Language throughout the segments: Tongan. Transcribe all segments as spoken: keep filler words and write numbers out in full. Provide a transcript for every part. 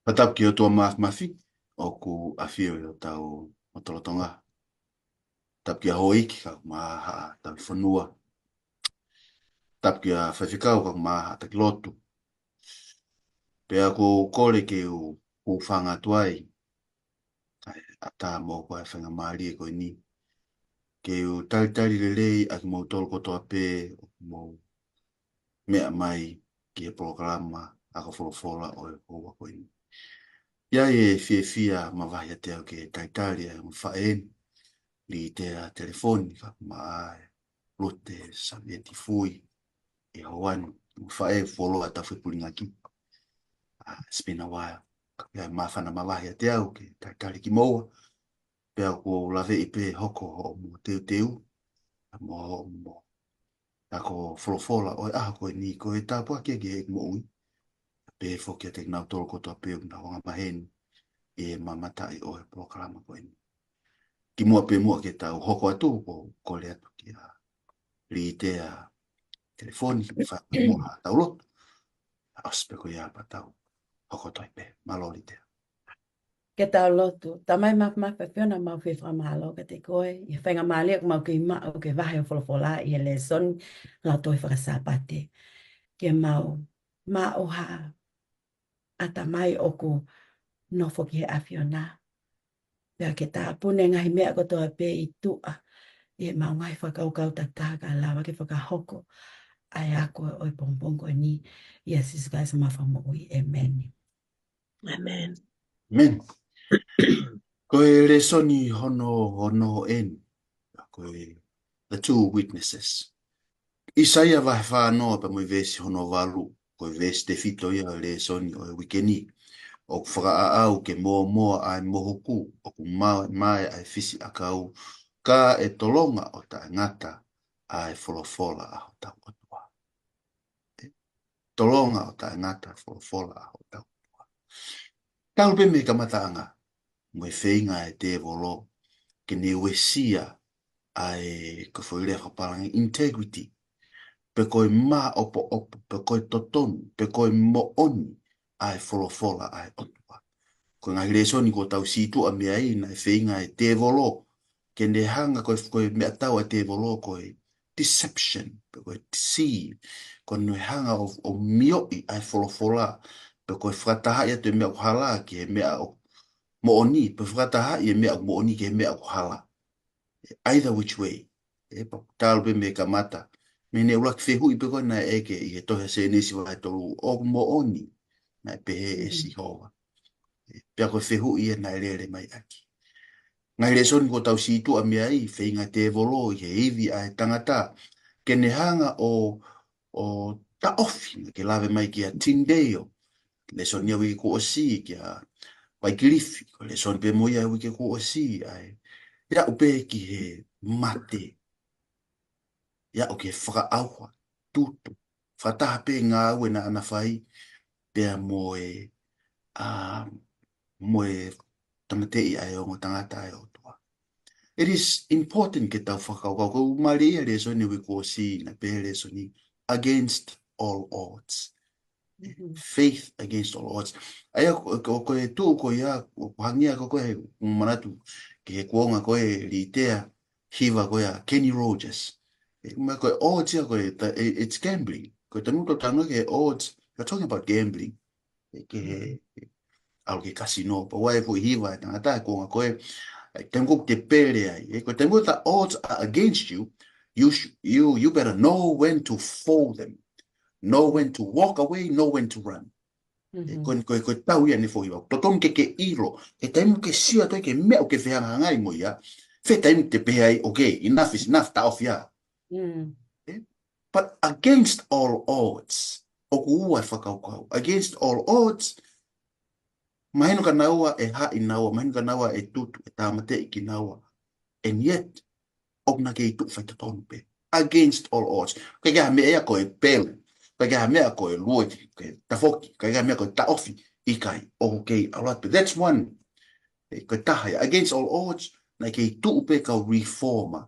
Fakatapu ki he ʻOtua Māfimafi, ʻoku ʻafio ʻi hotau lotolotonga. Tapu ki he houʻeiki, kae ʻumaʻā haʻa tauhi fonua. Tapu ki he faifekau, kae ʻumaʻā haʻa taki lotu. Pea ʻoku ou kole ke u hūfanga atu ai, kae ʻatā moʻoku ʻa e faingamālie ko eni, ke u talitali lelei ʻa kimoutolu kotoa pē ʻoku mou meʻa mai ki he polokalama ako folofola ʻo e houa ko eni. ʻI ai e fiefia mavahe ʻiate au ke talitali ʻa e ongo faʻē ni, Litea Telefoni, kae ʻumaʻā ʻa Lute Savieti Fui, ʻi he houa ni, ongo faʻē fuoloa ʻetau fepulingaki. Ah, it's been a while. Ka ʻi ai e māfana mavahe ʻiate au ke talitali kimoua. Pea ʻoku ou laveʻi pē hoko hoʻomo teuteu, mo hoʻomo ako folofola ʻo e ʻaho ko eni ko e tāpuaki ia ki heʻeku moʻui. Pea pehē foki kiate kinautolu kotoa pē ʻoku nau angamaheni ʻi he mamataʻi ʻo e polokalama ko eni. Kimuʻa pē muʻa ke tau hoko atu, ʻoku ou kole atu kia Litea Telefoni, ke fai muʻa haʻatau lotu. ʻOsi pē ko ia pea tau hoko atu ai pē. Mālō Litea. Ke tau lotu. Tamai Māfimafi ʻAfiona, mau fie fakamālō kiate koe ʻi he faingamālie ʻoku mau kei maʻu ke vahe hoʻo folofola ʻi he lēsoni Lautohi Faka-Sāpate. Ke mau maʻu ha ʻatamai ʻoku nofo ki he ʻAfiona. Pea ke tāpuni e ngaahi meʻa kotoa pē ʻi tuʻa ʻi heʻemau ngaahi fakakaukau takitaha kae lava ke fakahoko ʻa e ako ʻo e pongipongi ko eni, ʻia Sīsū Kalaisi homau Fakamoʻui. ʻĒmeni. ʻĒmeni. ʻĒmeni. Ko e lēsoni hono, hono eni, ko e The Two Witnesses. ʻAisea vahe fā noa pea mo e veesi hono valu, ko e veesi tefito ia ʻo e lēsoni ʻo e uike ni. ʻOku fakaʻaʻau ke mōmoa ʻa e mohuku, ʻoku ma-, mae ʻa e fisiʻakau, ka ʻe tolonga ʻo taʻengata ʻa e folofola ʻa hotau ʻOtua. Tolonga ʻo taʻengata folofola ʻa hotau ʻOtua. Talu pē mei he kamataʻanga, mo e feinga ʻa e tēvolo ke ne uesia ʻa e, ko e foʻi lea fakapālangi, integrity, pe ko e māʻopoʻopo, pe ko e totonu, pe ko e moʻoni ʻa e folofola ʻa e ʻOtua. Ko e ngaahi lēsoni kuo tau sītuʻa mei ai, naʻe feinga ʻa e tēvolo ke ne hanga, ko e, ko e meʻatau ʻa e tēvolo ko e deception, pe ko e deceive, ko ʻene hanga ʻo, ʻo mioʻi ʻa e folofola, pe ko e fakatahaʻi atu e meʻa ʻoku hala ki he meʻa ʻoku moʻoni, pe fakatahaʻi e meʻa ʻoku moʻoni ki he meʻa ʻoku hala. Either which way. ʻE, pea talu pē mei he kamata, mei heʻene ʻuluaki fehuʻi pē ko ē naʻe ʻeke ʻi he tohi ʻa Sēnesi vahe tolu, ʻoku moʻoni, naʻe pehē ʻe Sihova. ʻE, pea ko e fehuʻi ia naʻe lele mai ʻaki. Ngaahi lēsoni kuo tau sītuʻa mei ai, feinga e tēvolo ʻi he ivi ʻa e tangata ke ne hanga ʻo, ʻo taʻofi, ke lave mai kia Tyndale, lēsoni ia uike kuo ʻosi, kia Waikilifi, ko e lēsoni pē mo ia uike kuo ʻosi, ʻa e aʻu pē ki he mate, aʻu ki he fakaʻauha, tutu, fakataha pē ngāue naʻa na fai, pea mo e, ʻa, mo e tāmateʻi ʻa e ongo tangata ʻa e ʻOtua. It is important ke tau fakakaukau, ko e ʻuhinga ia e lēsoni uike kuo ʻosi, naʻe pehē lēsoni, against all odds. Faith against all odds. ʻA ia ko, ko, ko e tuʻu ko ia, ko, ko e hangē ko, ko e manatu ki he kuonga ko ē Litea, hiva ko ia Kenny Rogers. ʻE, ma ko e odds ia ko e, ta-, e, it's gambling. Ko e taimi ʻoku tau talanoa ki he odds, you're talking about gambling. ʻE, ki he, ʻalu ki he kasino, pea ʻoku ʻi ai e foʻi hiva ʻa e tangata, ko e ʻuhinga ko e, ʻa e taimi ʻoku te pele ai. ʻE, ko e taimi ʻoku the odds are against you, you sh-, you, you better know when to fold them. Know when to walk away, know when to run. ʻE, ko e, ko e, ko e tau ia ʻene foʻi hiva. Totonu ke ke ʻilo, he taimi ʻoku ke sio atu ai ki he meʻa ʻoku ke fehangahangai mo ia, fē taimi te pehē ai, okay, enough is enough, taʻofi ia. ʻE? But against all odds, ʻoku ua e fakakaukau. Against all odds, mahino kia naua ʻe haʻi naua, mahino kia naua ʻe tutu, ʻe tāmateʻi kinaua. And yet, ʻoku na kei tuʻu faitotonu pē. Against all odds. ʻIkai ke ʻi ai ha meʻa ia ko e pelu. ʻIkai ke ʻi ai ha meʻa ko e lue, ko e tafoki. ʻIkai ke ʻi ai ha meʻa ko e taʻofi. ʻIkai, ʻoku kei ʻalu atu pē. That's one. ʻE, ko e taha ia. Against all odds, naʻe kei tuʻu pē kau reformer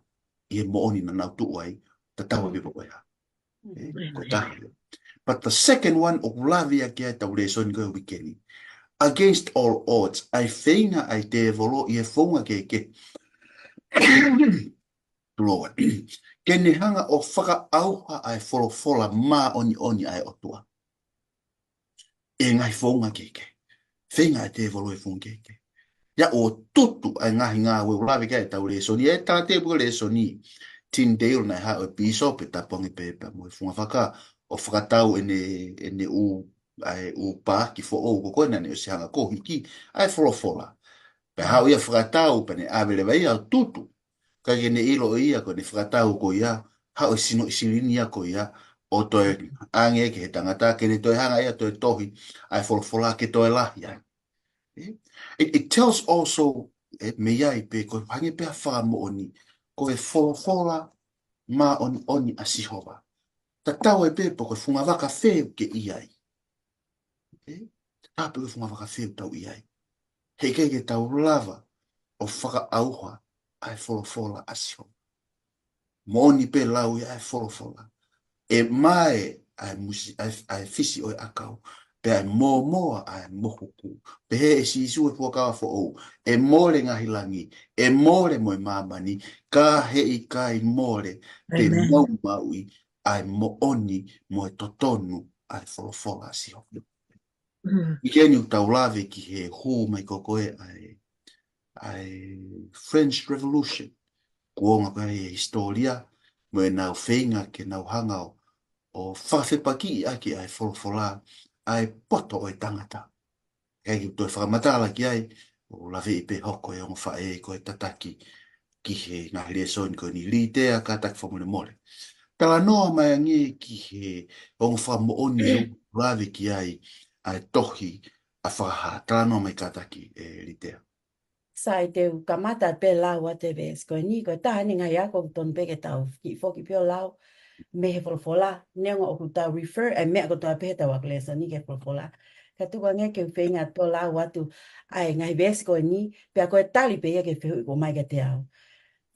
ʻi he moʻoni naʻa nau tuʻu ai, tatau ai pē pe ko e hā. ʻE, ko e taha ia. But the second one, ʻoku lave ia ki ai ʻetau lēsoni ko e uike ni. against all odds, ʻa e feinga ʻa e tēvolo ʻi he founga kehekehe. Tuloa. Ke ne hanga ʻo fakaʻauha ʻa e folofola māʻoniʻoni ʻa e ʻOtua ʻi he ngaahi founga kehekehe. Feinga ʻa e tēvolo ʻi he founga kehekehe. ʻIo, ʻo tutu ʻa e ngaahi ngāue ʻoku lave ki ai ʻetau lēsoni, ʻa e tātē pē ko e lēsoni. Tyndale naʻe haʻu e pīsope, tapu ange pē pea mo e Funga Faka, ʻo fakatau ʻene, ʻene ʻū, ʻa e ʻū paaki foʻou ko ē naʻa ne ʻosi hanga ʻo hiki ʻa e folofola. Pea haʻu ia ʻo fakatau, pea ne ʻave leva ia ʻo tutu. Kae ʻikai ke ne ʻilo ʻe ia ko ʻene fakatau ko ia, haʻu e sinoʻi silini ia ko ia, ʻo toe ʻange ki he tangata, ke ne toe hanga ia ʻo toe tohi ʻa e folofola ke toe lahi ai. Ē? It, it tells also, ē, mei ai pē ko e hangē pē ʻa e fakamoʻoni, ko e folofola māʻoniʻoni ʻa Sihova. Tatau ai pē pe ko e funga vaka fē ʻoku ke ʻi ai. Ē? Tatau pē ko e funga vaka fē ʻoku tau ʻi ai, heʻikai ke tau lava ʻo fakaʻauha ʻa e folofola ʻa Sihova. Moʻoni pē lau ia ʻa e folofola. ʻE mae ʻa e musi, ʻa e, ʻa e fisi ʻo e ʻakau, pea ʻe mōmoa ʻa e mohuku. Pehē ʻe Sīsū he fuakava foʻou, ʻe mole ngaahi langi, ʻe mole mo e māmani, ka heʻikai mole pe, ʻēmeni, maumauʻi ʻa e moʻoni mo e totonu ʻa e folofola ʻa Sihova. Mm. ʻI heni ʻoku tau lave ki he hū mai ko ē ʻa e, ʻa e French Revolution. Kuonga ko ē ʻa e hisitōlia, mo ʻenau feinga ke nau hanga ʻo, ʻo fakafepakiʻi ʻaki ʻa e folofola, ʻa e poto ʻo e tangata. ʻIkai ke u toe fakamatala ki ai, ʻoku ou laveʻi pē hoko e ongo faʻē ko e tataki ki he ngaahi lēsoni ko eni. Litea, kātaki fakamolemole. Talanoa mai ange ki he ongo fakamoʻoni ʻoku lave ki ai ʻa e tohi ʻa Fakahā. Talanoa mai kātaki, ē, Litea. Sai, te u kamata pē lau atu e veesi ko eni, ko e taha eni e ngaahi ako ʻoku tonu pē ke tau kiʻi foki pē ʻo lau mei he folofola, neongo ʻoku tau refer ʻa e meʻa kotoa pē heʻetau ako lēsoni ki he folofola. Ka tuku ange ke u feinga atu ʻo lau atu ʻa e ngaahi veesi ko eni, pea ko e tali pē ia ki he fehuʻi ʻoku ʻomai kiate au.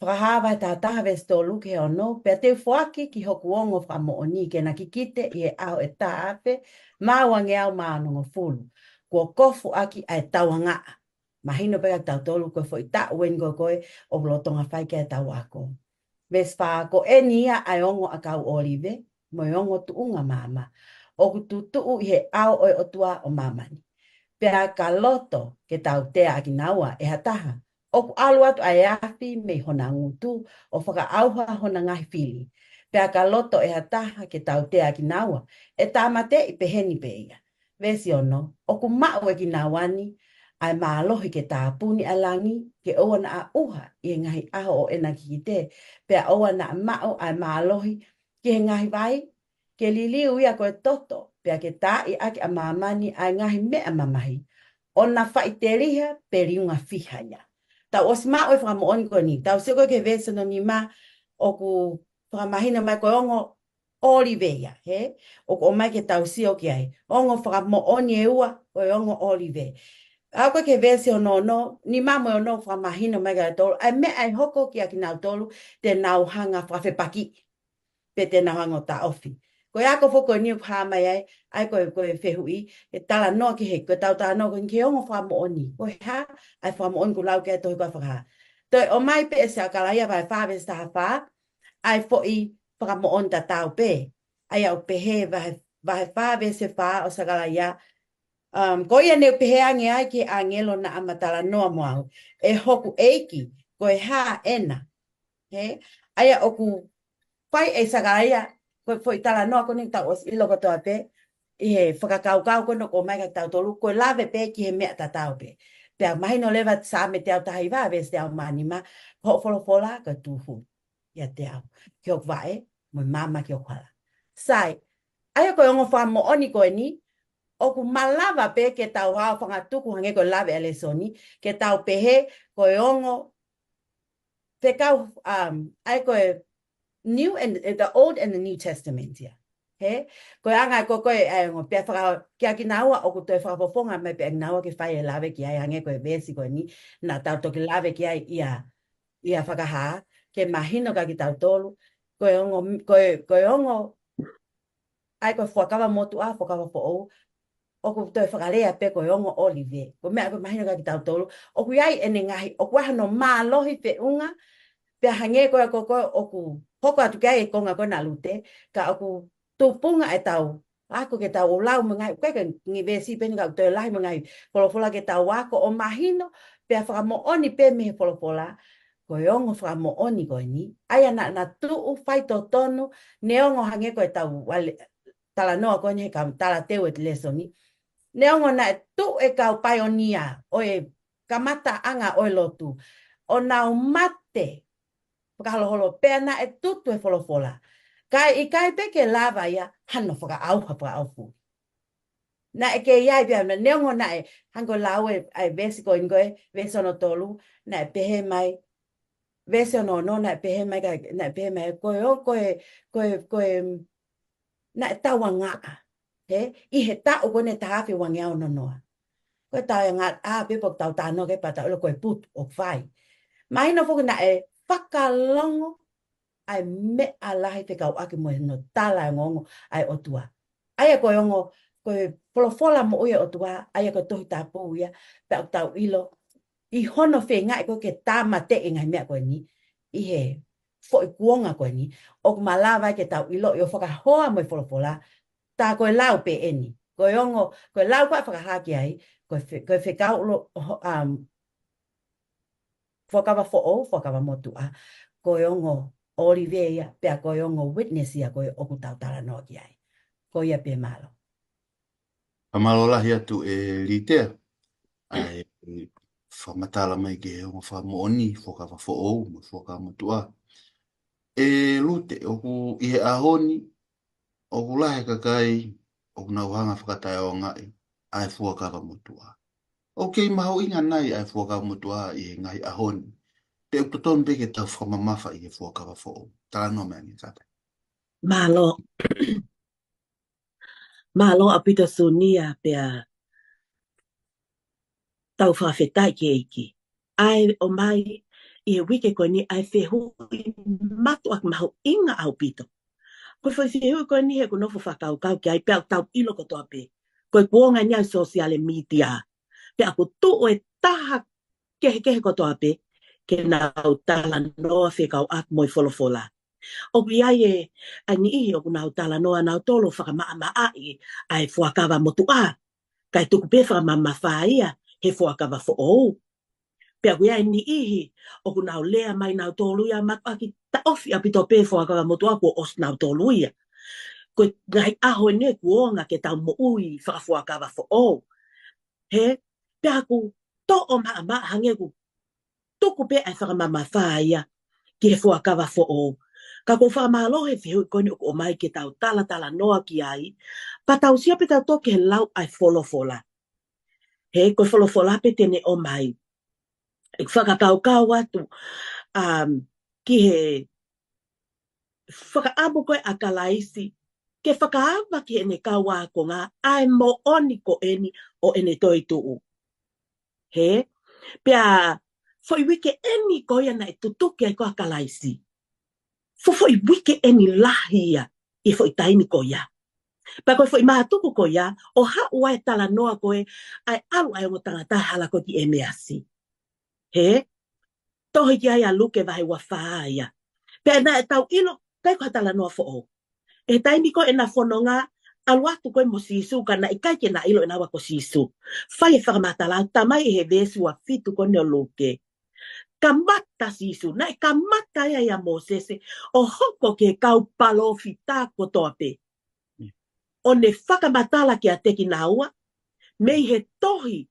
Fakahā vahe taha taha veesi tolu ki he ono, pea te u foaki ki hoku ongo fakamoʻoni ke na kikite ʻi he ʻaho ʻe taha afe mā uangeau mā onongofulu, kuo kofu ʻaki ʻa e tauangaʻa. Mahino pē kiate kitautolu ko e foʻi taʻu eni ko ē ʻoku lolotonga fai ki ai ʻetau ako. Veesi fā, ko eni ia ʻa e ongo ʻakau ʻōlive, mo e ongo tuʻunga maama, ʻoku tutuʻu ʻi he ʻao ʻo e ʻOtua ʻo māmani. Pea ka loto ke tautea ʻa kinaua ʻe ha taha, ʻoku ʻalu atu ʻa e afi mei hona ngutu ʻo fakaʻauha hona ngaahi fili. Pea ka loto ʻe ha taha ke tautea ʻa kinaua, ʻe tāmateʻi peheni pē ia. Veesi ono, ʻoku maʻu ʻe kinaua ni ʻa e mālohi ke tāpuni ʻa e langi, ke ʻoua naʻa ʻuha ʻi he ngaahi ʻaho ʻo ʻena kikite, pea ʻoua naʻa maʻu ʻa e mālohi ki he ngaahi vai, ke liliu ia ko e toto, pea ke taaʻi ʻaki ʻa māmani ʻa e ngaahi meʻa mamahi, ʻo na faʻiteliha pe liunga fiha ia. Tau ʻosi maʻu e fakamoʻoni ko eni, tau sio ko ē ki he veesi hono nima, ʻoku fakamahino mai ko e ongo ʻōlive ia, hē? ʻOku ʻomai ke tau sio ki ai. Ongo fakamoʻoni ʻe ua, ko e ongo ʻōlive. Aʻu ko ē ki he veesi hono ono, nima mo e ono, fakamahino mai kiate kitautolu ʻa e meʻa ʻe hoko kiate kinautolu te nau hanga ʻo fakafepakiʻi, pe te nau hanga ʻo taʻofi. Ko e ako foki ko eni ʻoku hā mai ai, ʻa ia ko e, ko e fehuʻi, ʻe talanoa ki he, ko ʻetau talanoa ko eni ki he ongo fakamoʻoni. Ko e hā ʻa e fakamoʻoni ʻoku lau ki ai e tohi ko ia ʻa Fakahā. Toe ʻomai pē ʻe Sakalaia vahe fā veesi taha fā, ʻa e foʻi fakamoʻoni tatau pē. ʻA ia ʻoku pehē vahe, vahe fā veesi fā ʻo Sakalaia, um, ko ia ne u pehē ange ai ki he ʻāngelo naʻa ma talanoa mo au, ʻE hoku ʻEiki, ko e hā ʻena? Hē? ʻA ia ʻoku fai ʻe Sakalaia, ko e foʻi talanoa ko eni tau ʻosi ʻilo kotoa pē, ʻi he fakakaukau ko eni ʻoku ʻomai kiate kitautolu, ko e lave pē ki he meʻa tatau pē. Pea mahino leva Saame teau taha hiva, veesi teau mā nima, ko hoʻo folofola ko e tūhulu ʻiate au ki hoku vaʻe, mo e maama ki hoku hala. Sai, ʻa ia ko e ongo fakamoʻoni ko eni, ʻoku malava pē ke tau hao fangatuku hangē ko e lave ʻa e lēsoni, ke tau pehē ko e ongo fekau, um, ʻa ia ko e New and, eh, the Old and the New Testament ia. Hē? Ko e anga ko ē ʻa e ongo, pea faka-, kiate kinaua ʻoku toe fakafofonga mai pē ʻa kinaua ke fai e lave ki ai hangē ko e veesi ko eni, naʻa tau toki lave ki ai ʻia, ʻia Fakahā, ke mahino kiate kitautolu, ko e ongo, ko e, ko e ongo, ʻa ia ko e fuakava motuʻa, fuakava foʻou, ʻoku toe fakalea pē ko e ongo ʻōlive. Ko e meʻa ʻoku mahino kia kitautolu, ʻoku ʻi ai ʻene ngaahi, ʻoku ʻi ai hono mālohi feʻunga, pea hangē ko e ko ko ʻoku hoko atu ki ai e konga ko ena Lute, ka ʻoku tupunga ʻetau ako ke tau lau mo e ngaahi, ʻikai ke ngaahi veesi pē eni ka ʻoku toe lahi mo e ngaahi folofola ke tau ako ʻo mahino, pea fakamoʻoni pē mei he folofola, ko e ongo fakamoʻoni ko eni, ʻa ia naʻa na tuʻu faitotonu, neongo hangē ko ʻetau vale, talanoa ko eni he ka talateu e lēsoni. Neongo naʻe tuʻu e kau paionia ʻo e kamataʻanga ʻo e lotu, ʻo nau mate fakaholoholo pea naʻe tutu e folofola. Ka ʻikai pē ke lava ia hano fakaʻauha fakaʻauha. Naʻe kei ʻi ai pē ia, neongo naʻe, hangē ko e lau e, ʻa e veesi ko eni ko e, veesi ono tolu, naʻe pehē mai, veesi ono ono, naʻe pehē mai, ka, naʻe pehē mai, ko e, ʻo, ko e, ko e, ko e, naʻe tauangaʻa. He, ʻi he taʻu ko eni taha afe uangeau ono noa. Ko e tauangaʻa pē pea tau talanoa ki ai pea tau ʻilo ko e putu ʻoku fai. Mahino foki naʻe fakalongo ʻa e meʻa lahi fekauʻaki mo hono tala e ongoongo ʻa e ʻOtua. ʻA ia ko e ongo, ko e folofola moʻui ʻa e ʻOtua, ʻa ia ko e Tohi Tapu ia, pea ʻoku tau ʻilo, ʻi hono feingaʻi ko ē ke tāmateʻi e ngaahi meʻa ko eni, ʻi he foʻi kuonga ko eni, ʻoku malava ai ke tau ʻiloʻi ʻo fakahoa mo e folofola, tā ko e lau pē eni. Ko e ongo, ko e lau ko ē ʻa e fakahā ki ai, ko e fe-, ko e fekau lo-, ho-, um, Fuakava Foʻou, Fuakava Motuʻa, ko e ongo ʻōlive ia, pea ko e ongo witness ia ko ē ʻoku tau talanoa ki ai. Ko ia pē, mālō. Ka mālō lahi atu e Litea, ʻa e fakamatala mai ki he ongo fakamoʻoni, Fuakava Foʻou, mo Fuakava Motuʻa. E Lute, ʻoku ʻi he ʻaho ni, ʻoku lahi e kakai, ʻoku nau hanga fakataʻeʻaongaʻi ʻa e Fuakava Motuʻa. ʻOku kei mahuʻinga nai ʻa e Fuakava Motuʻa ʻi he ngaahi ʻaho ni. Pe ʻoku totonu pē ke tau fakamamafa ʻi he Fuakava Foʻou. Talanoa mai ange, kātaki. Mālō. Mālō ʻaupito Sunia pea tau fakafetaʻi ki he ʻEiki. ʻA e ʻomai ʻi he uike ko eni ʻa e fehuʻi mātuʻaki mahuʻinga ʻaupito. Ko e foʻi fehuʻi ko eni he ʻoku nofo fakakaukau ki ai pea ʻoku tau ʻilo kotoa pē. Ko e kuonga eni ʻa e sōsiale mītia. Pea ʻoku tuʻu e taha kehekehe kotoa pē ke nau talanoa fekauʻaki mo e folofola. ʻOku ʻi ai e, ʻa e niʻihi ʻoku nau talanoa nautolu fakamaʻamaʻaʻi ʻa e Fuakava Motuʻa. Kae tuku pē fakamamafa ia he Fuakava Foʻou. Pea ʻoku ʻi ai e niʻihi ʻoku nau lea mai nautolu ia mātuʻaki taʻofi ʻaupito pē Fuakava Motuʻa kuo ʻosi nautolu ia. Ko e ngaahi ʻaho eni kuo ngata ke tau moʻui fakafuakava foʻou. He, pea ʻoku toʻo maʻamaʻa hangē ʻoku tuku pē ʻa e fakamamafa ia ki he Fuakava Foʻou. Ka ʻoku ou fakamālō he fehuʻi ko eni ʻoku ʻomai ke tau talatalanoa ki ai. Pea tau sio pē tautolu ki he lau ʻa e folofola. He ko e folofola pē te ne ʻomai. ʻE fakakaukau atu, um, ki he fakaʻamu ko ē ʻa Kalaisi, ke fakaava ki heʻene kau ākonga ʻa e moʻoni ko eni ʻo ʻene toetuʻu. He, pea foʻi uike eni ko ia naʻe tutuki ai ko ē ʻa Kalaisi. Fo-, foʻi uike eni lahi ia, ʻi he foʻi taimi ko ia. Pea ko e foʻi mātuku ko ia, ʻo haʻu ai e talanoa ko ē, ʻa e ʻalu ʻa e ongo tangata hala ko ē ki ʻEmeasi. He, tohi ki ai ʻa Luke vahe ua fā ia. Pea naʻa tau ʻilo, ʻikai ko ha talanoa foʻou. ʻI he taimi ko ē ʻena fononga, ʻalu atu ko ē mo Sīsū ka naʻe ʻikai ke na ʻilo ʻe naua ko Sīsū. Fai e fakamatala, tā mai ʻi he veesi ua fitu ko eni ʻo Luke. Kamata Sīsū, naʻe kamata ia ʻia Mōsese, ʻo hoko ki he kau palōfita kotoa pē. ʻO ne fakamatala kiate kinaua, mei he tohi,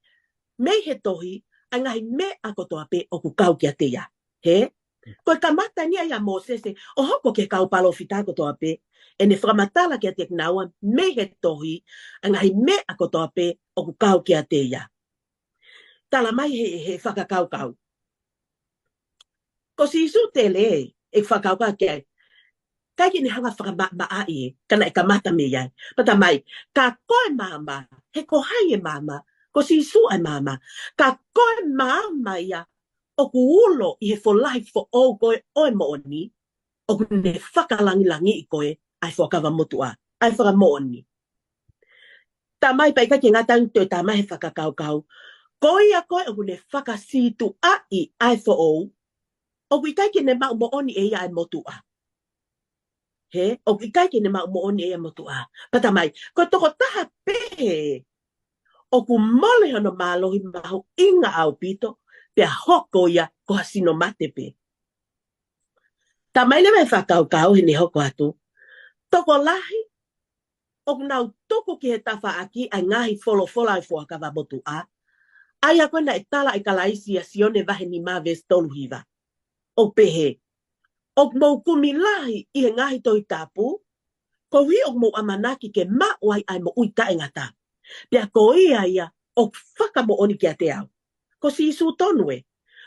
mei he tohi, ʻa e ngaahi meʻa kotoa pē ʻoku kau kiate ia. He, ko e kamata eni ia ʻia Mōsese, ʻo hoko ki he kau palōfita kotoa pē, ʻene fakamatala kiate kinaua, mei he tohi, ʻa e ngaahi meʻa kotoa pē ʻoku kau kiate ia. Tala mai he, he fakakaukau. Ko Sīsū tele, ʻe fakakaukau ki ai. ʻIkai ke ne hanga fakamaʻamaʻaʻi ē, ka naʻe kamata mei ai. Pea tā mai, ka ko e maama, he ko hai e maama, ko Sīsū ʻa e maama. Ka ko e maama ia, ʻoku ulo ʻi he folahi foʻou ko ē ʻo e moʻoni, ʻoku ne fakalangilangiʻi ko ē, ʻa e Fuakava Motuʻa, ʻa e fakamoʻoni. Tamai, pea ʻikai ke ngata ai, toe tamai he fakakaukau. Ko ia ko ē ʻoku ne fakasītuʻaʻi ʻa e foʻou, ʻoku ʻikai ke ne maʻu moʻoni ʻe ia ʻa e motuʻa. He, ʻoku ʻikai ke ne maʻu moʻoni ʻe ia ʻa e motuʻa. Pea tamai, ko e tokotaha pehē ʻoku mole hono mālohi mahuʻinga ʻaupito, pea hoko ia ko ha sino mate pē. Tamai, leva e fakakaukau heʻene hoko atu. Tokolahi ʻoku nau tuku ki he tafaʻaki ʻa e ngaahi folofola ʻa e Fuakava Motuʻa, ʻa ia ko ē naʻe tala ʻe Kalaisi ʻia Sione vahe nima veesi tolu hiva, ʻo pehē, ʻoku mou kumi lahi ʻi he ngaahi Tohi Tapu, koeʻuhi ʻoku mou ʻamanaki ke maʻu ai ʻa e moʻui taʻengata. Pea ko ia ia ʻoku fakamoʻoni kiate au. Ko Sīsū tonu ē.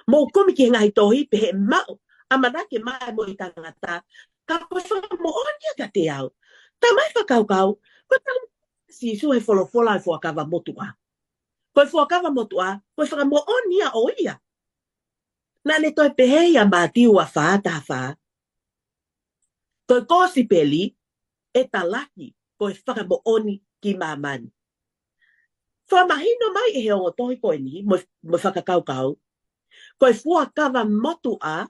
Mou kumi ki he ngaahi tohi pea maʻu, ʻamanaki ke maʻu ʻa e moʻui taʻengata, ka ko e fakamoʻoni ia kiate au. Tamai, fakakaukau, ko e tala ʻa Sīsū he folofola ʻa e Fuakava Motuʻa. Ko e Fuakava Motuʻa, ko e fakamoʻoni ia ʻo ia. Naʻa ne toe pehē ʻia Mātiu uafā taha fā, ko e Kosipeli ʻe talaki ko e fakamoʻoni ki māmani. Fakamahino mai ʻe he ongo tohi ko eni, mo, mo e fakakaukau, ko e Fuakava Motuʻa,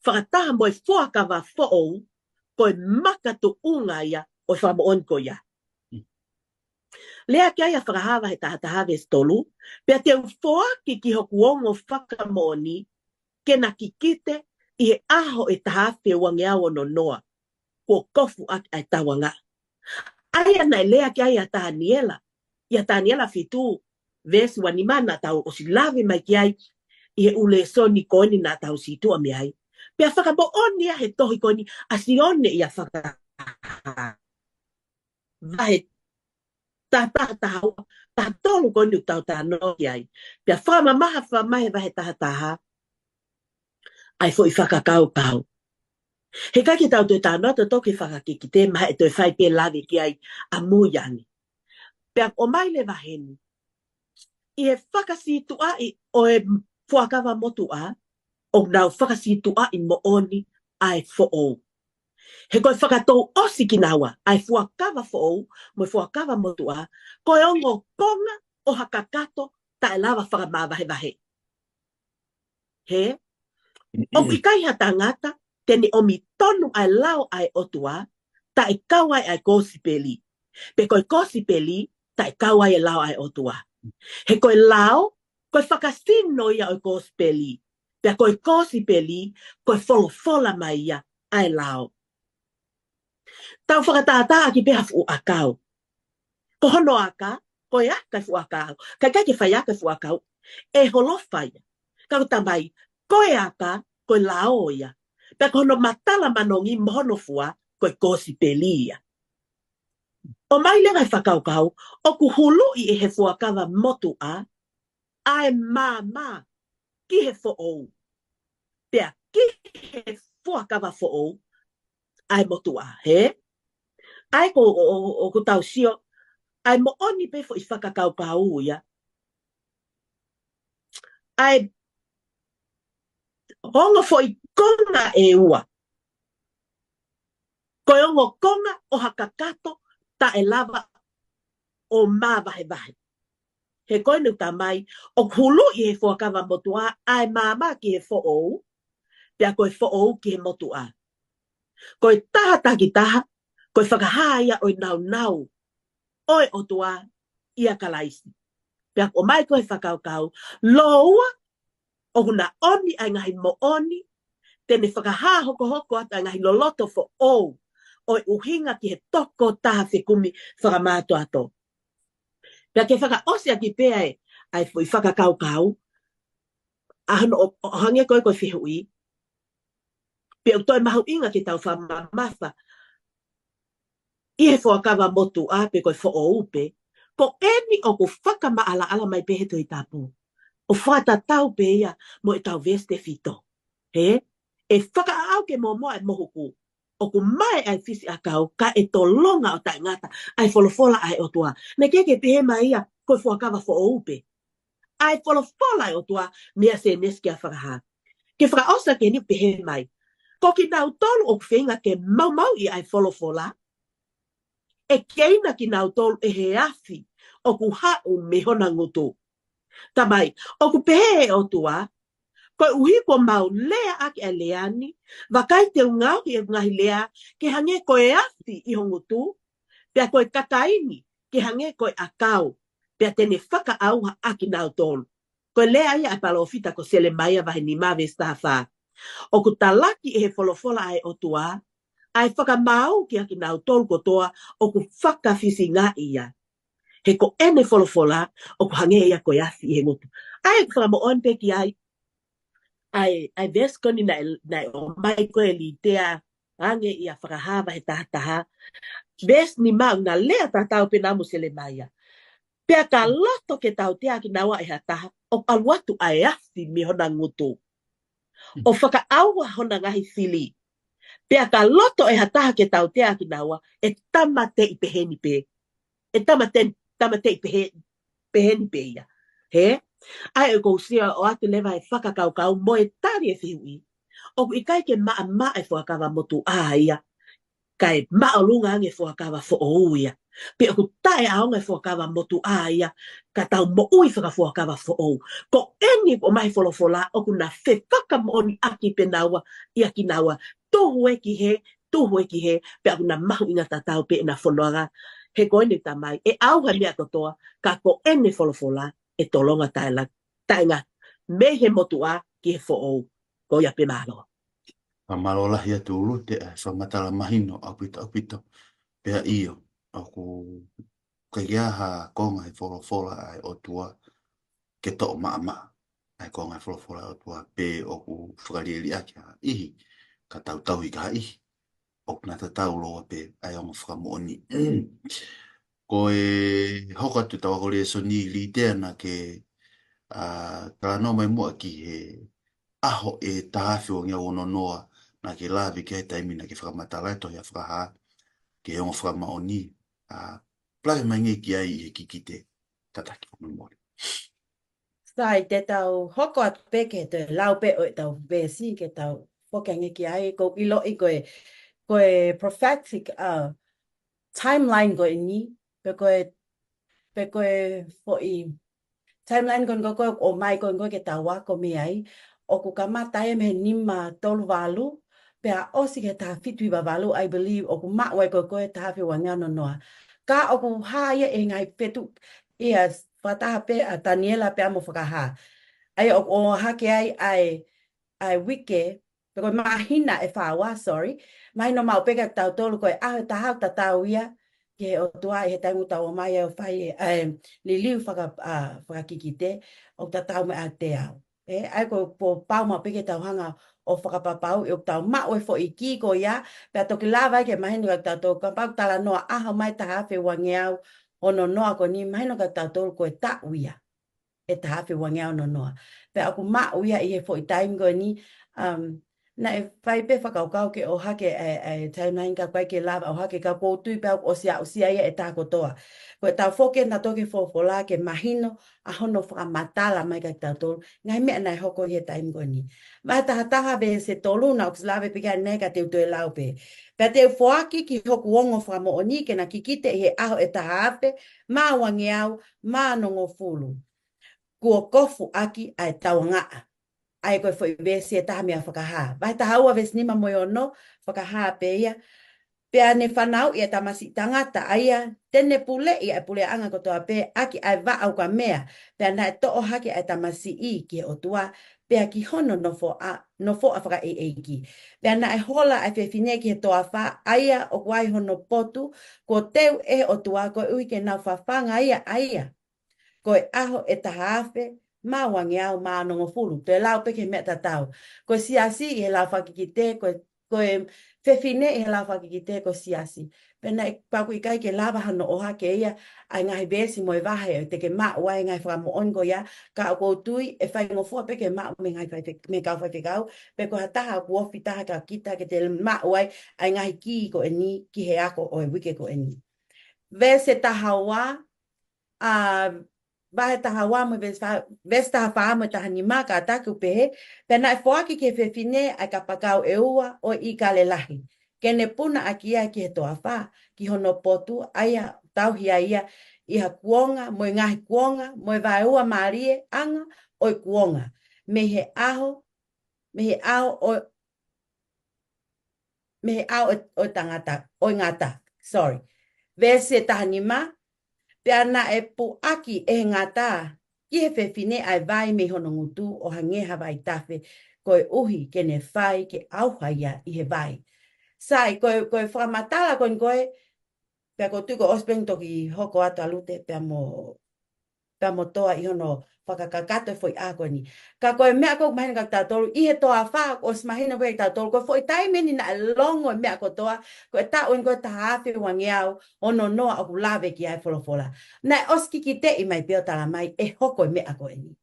fakataha mo e Fuakava Foʻou, ko e makatuʻunga ia ʻo e fakamoʻoni ko ia. Lea ki ai ʻa Fakahā vahe taha taha veesi tolu, pea te u foaki ki hoku ongo fakamoʻoni, ke na kikite ʻi he ʻaho ʻe taha afe uangeau ono noa, kuo kofu ʻaki ʻa e tauangaʻa. ʻA ia naʻe lea ki ai ʻa Taniela, ʻia Taniela fitu, veesi uanima naʻa tau ʻosi lave mai ki ai ʻi he ʻū lēsoni ko eni naʻa tau situʻa mei ai. Pea fakamoʻoni ia he tohi ko eni ʻa Sione ʻia Fakahā vahe taha taha, taha ua, taha tolu ko eni ʻoku tau talanoa ki ai. Pea fakamamafa mai he vahe taha taha ʻa e foʻi fakakaukau. He ʻikai ke tau toe talanoa tautolu ki he fakakikite, mahalo ʻe toe fai pē lave ki ai ʻamui ange. Pea ʻomai leva heni, ʻi he fakasītuʻaʻi ʻo e Fuakava Motuʻa, ʻoku nau fakasītuʻaʻi moʻoni ʻa e foʻou. He ko e fakatouʻosi kinaua ʻa e Fuakava Foʻou mo e Fuakava Motuʻa, ko e ongo konga ʻo ha kakato taʻe lava fakamavahevahe. He, ʻoku ʻikai ha tangata te ne ʻomi tonu ʻa e lao ʻa e ʻOtua taʻe kau ai ʻa e Kosipeli, pe ko e Kosipeli taʻe kau ai e lao ʻa e ʻOtua. He ko e lao, ko e fakasino ia ʻo e Kosipeli. Pea ko e Kosipeli, ko e folofola mai ia ʻa e lao. Tau fakatātā ʻaki pē ha fuʻu ʻakau. Ko hono aka, ko e aka e fuʻu ʻakau. Ka ʻikai ke fai aka e fuʻu ʻakau, ʻe holofa ia. Ka ko e tamai, ko e aka, ko e lao ia. Pea ko hono matala manongi mo hono fua, ko e Kosipeli ia. ʻOmai leva e fakakaukau, ʻoku huluʻi ʻe he Fuakava Motuʻa ʻa e maama ki he foʻou. Pea ki he Fuakava Foʻou ʻa e motuʻa, he? ʻA ia ko, ʻo, ʻo, ʻoku tau sio, ʻa e moʻoni pē foʻi fakakaukau ia. ʻA e ongo foʻi konga ʻe ua. Ko e ongo konga ʻo ha kakato taʻe lava ʻo māvahevahe. He ko eni ʻoku talamai, ʻoku huluʻi ʻe he Fuakava Motuʻa ʻa e maama ki he foʻou, pea ko e foʻou ki he motuʻa. Ko e taha takitaha, ko e fakahā ia ʻo e nāunau ʻo e ʻOtua ʻia Kalaisi. Pea ʻomai ko e fakakaukau, lōua ʻoku na ʻomi ʻa e ngaahi moʻoni, te ne fakahā hokohoko atu ʻa e ngaahi loloto foʻou, ʻo e ʻuhinga ki he tokotaha fekumi fakamātoato. Pea ke fakaʻosi ʻaki pē ʻa e, ʻa e foʻi fakakaukau, ʻa hono ʻo, ʻo hangē ko e ko e fehuʻi, pe ʻoku toe mahuʻinga ke tau fakamamafa ʻi he Fuakava Motuʻa pe ko e foʻou pē, ko eni ʻoku fakamaʻalaʻala mai pē he Tohi Tapu. ʻO fakatatau pē ia mo ʻetau veesi tefito. He, ʻe fakaʻau ke mōmoa e mohuku, ʻoku mae ʻa e fisi ʻakau, ka ʻe tolonga ʻo taʻengata ʻa e folofola ʻa e ʻOtua. Naʻe ʻikai ke pehē mai ia ko e Fuakava Foʻou pē. ʻA e folofola ʻa e ʻOtua meia Sēnesi kia Fakahā. Ke fakaʻosi ʻaki eni, pehē mai, ko kinautolu ʻoku feinga ke maumauʻi ʻa e folofola, ʻe keina kinautolu ʻe he afi ʻoku haʻu mei hona ngutu. Tamai, ʻoku pehē ʻe he ʻOtua, koeʻuhi kuo mau leaʻaki ʻa e lea ni, vakai te u ngaohi ʻeku ngaahi lea ke hangē ko e afi ʻi ho ngutu, pea ko e kakaini ke hangē ko e ʻakau, pea te ne fakaʻauha ʻa kinautolu. Ko e lea ia ʻa e palōfita ko Selemaia vahe nima veesi taha fā. ʻOku talaki ʻe he folofola ʻa e ʻOtua ʻa e fakamaau kiate kinautolu kotoa ʻoku fakafisingaʻi ia. He ko ʻene folofola ʻoku hangē ia ko e afi ʻi he ngutu. ʻA ia ʻoku fakamoʻoni pē ki ai, ʻa e, ʻa e veesi ko eni naʻe, naʻe ʻomai ko ē ʻe Litea ange ia Fakahā vahe taha taha. Veesi nima, ʻoku na lea tatau pē naua mo Selemaia. Pea ka loto ke tautea kinaua ʻe ha taha, ʻoku ʻalu atu ʻa e afi mei hona ngutu, ʻo fakaʻauha hona ngaahi fili. Pea ka loto ʻe ha taha ke tautea kinaua, ʻe tāmateʻi peheni pē. ʻE tāmate-, tāmateʻi pehe-, peheni pē ia. Hē? ʻA ia ʻoku ou sio atu leva he fakakaukau mo e tali e fehuʻi, ʻoku ʻikai ke maʻamaʻa e Fuakava Motuʻa ia, kae māʻolunga ange Fuakava Foʻou ia. Pe ʻoku taʻeʻaonga e Fuakava Motuʻa ia, ka tau moʻui fakafuakava foʻou. Ko eni ʻoku ʻomai folofola, ʻoku na fefakamoʻoniʻaki pē naua ia kinaua. Tuhu ē ki hē, tuhu ē ki hē, pea ʻoku na mahuʻinga tatau pē ʻena fononga. He ko eni Tamai, ʻe ʻauha e meʻa kotoa, ka ko ʻene folofola ʻe tolonga taʻela-, taʻengata mei he motuʻa ki he foʻou. Ko ia pē, mālō. Fakamālō lahi atu Lute ʻa e fakamatala mahino ʻaupito ʻaupito. Pea ʻio, ʻoku ʻikai ke ʻi ai ha konga he folofola ʻa e ʻOtua ke toʻo maʻamaʻa ʻa e konga he folofola ʻa e ʻOtua, pe ʻoku fakalieliʻaki ha ʻihi ka tau tauhi ki ha ʻihi. ʻOku na tatau lōua pē ʻa e ongo fakamoʻoni. Ko e hoko atu ʻetau ako lēsoni, Litea, naʻa ke, ā, talanoa mai muʻa ki he ʻaho ʻe taha afe uangeau ono noa naʻa ke lave ki ai he taimi naʻa ke fakamatala ai e tohi ʻa Fakahā ki he ongo fakamoʻoni. Ā, lave mai angē ki ai ʻi he kikite, kātaki fakamolemole. Sai, te tau hoko atu pē ki he toe lau pē ʻo ʻetau veesi ke tau foki angē ki ai. ʻOku ou ʻiloʻi ko e, ko e prophetic, uh, timeline ko eni, pe ko e, pe ko e foʻi timeline ko eni ko ē ʻoku ʻomai ko eni ko ē ke tau ako mei ai, ʻoku kamata ia mei he nima tolu valu, pea ʻosi ki he taha fitu hiva valu, I believe, ʻoku maʻu ai ko ē ko ē taha afe uangeau ono noa. Ka ʻoku hā ia ʻi he ngaahi fetuʻu, ʻi he fakataha pē ʻa Taniela pea mo Fakahā. ʻA ia ʻoku ʻohake ai ʻa e, ʻa e uike, pe ko e māhina ʻe fā ua, sorry. Mahino maʻu pē kiate kitautolu ko e ʻaho ʻe taha ʻoku tatau ia ki he ʻOtua ʻi he taimi ʻoku tau ō mai ai ʻo fai e, ʻa e liliu faka-, ā, fakakikite, ʻoku tatau mo e ʻaho teau. Ē, ʻa ia ko e pau maʻu pē ke tau hanga ʻo fakapapauʻi ʻoku tau maʻu e foʻi kī ko ia, pea toki lava ai ke mahino kiate kitautolu, kapau ʻoku talanoa ʻaho mai taha afe uangeau ono noa ko eni, mahino kiate kitautolu ko e taʻu ia ʻe taha afe uangeau ono noa. Pea ʻoku maʻu ia ʻi he foʻi taimi ko eni, um, naʻe fai pē fakakaukau ke ʻohake e, e timeline ka ʻoku ʻikai ke lava ʻohake, ka ʻoku ou tui pē ʻoku ʻosi aʻusia ia ʻe taha kotoa. Ko ʻetau foki ena ʻo toki folofola ke mahino ʻa hono fakamatala mai kiate kitautolu ngaahi meʻa naʻe hoko ʻi he taimi ko eni. Vahe taha taha veesi tolu naʻa ku lave pē ki ai ʻanenai ka te u toe lau pē. Pea te u foaki ki hoku ongo fakamoʻoni ke na kikite ʻi he ʻaho ʻe taha afe mā uangeau mā onongofulu. Kuo kofu ʻaki ʻa e tauangaʻa. ʻA ia ko e foʻi veesi ʻe taha mei a Fakahā. Vahe taha ua veesi nima mo e ono, Fakahā pē ia. Pea ne fanauʻi ʻa e Tamasiʻi Tangata, ʻa ia te ne puleʻi ʻa e puleʻanga kotoa pē ʻaki ʻa e vaʻa ukamea. Pea naʻe toʻo hake ʻa e tamasiʻi ki he ʻOtua, pea ki hono nofoʻa, nofoʻa fakaʻeiʻeiki. Pea naʻe hola ʻa e fefine ki he toafa, ʻa ia ʻoku ai hono potu, kuo teu ʻe he ʻOtua koeʻuhi ke nau fafanga ia, ʻa ia ko e ʻaho ʻe taha afe mā uangeau mā onongofulu. Toe lau pē ki he meʻa tatau. Ko e siasi ʻi he lau fakakikite, ko e, ko e fefine ʻi he lau fakakikite, ko e siasi. Pea naʻe pau ʻoku ʻikai ke lava hano ʻohake ia ʻa e ngaahi veesi mo e vahe ʻe te ke maʻu ai e ngaahi fakamoʻoni ko ia, ka ʻoku ou tui ʻe faingofua pē ke maʻu mei he ngaahi faife-, mei he kau faifekau, pe ko ha taha ʻoku ofi taha kia kita ke te maʻu ai ʻa e ngaahi kī ko eni ki he ako ʻo e uike ko eni. Veesi taha ua, ā, vahe taha ua mo e veesi fā, veesi taha fā mo e taha nima, kātaki ʻoku pehē: Pea naʻe foaki ki he fefine ʻa e kapakau ʻe ua ʻo e ʻīkale lahi, ke ne puna ʻaki ia ki he toafa, ki hono potu, ʻa ia ʻoku tauhi ai ia ʻi ha kuonga, mo e ngaahi kuonga, mo e vaeua mālie ʻanga ʻo e kuonga. Mei he ʻaho, mei he ʻao ʻo, mei he ʻao ʻo, ʻo tangata, ʻo e ngata, sorry. Veesi taha nima, pea naʻe puʻaki ʻe he ngata ki he fefine ʻa e vai mei hono ngutu ʻo hangē ha vaitafe, koeʻuhi ke ne fai ke ʻauha ia ʻi he vai. Sai, ko e, ko e fakamatala ko eni ko e, pea ko tuku ʻosi pē eni toki hoko atu ʻa Lute, pea mo, pea mo Toa ʻi hono fakakakato e foʻi ʻaho ko eni. Ka ko e meʻa ko ē ʻoku mahino kia tautolu, ʻi he toafa, ʻosi mahino pē kia tautolu, ko e foʻi taimi eni naʻe longo e meʻa kotoa, ko e taʻu eni ko e taha afe ua ngeau ono noa ʻoku lave ki ai e folofola. Naʻe ʻosi kikiteʻi mai pē ʻo tala mai ʻe hoko e meʻa ko eni.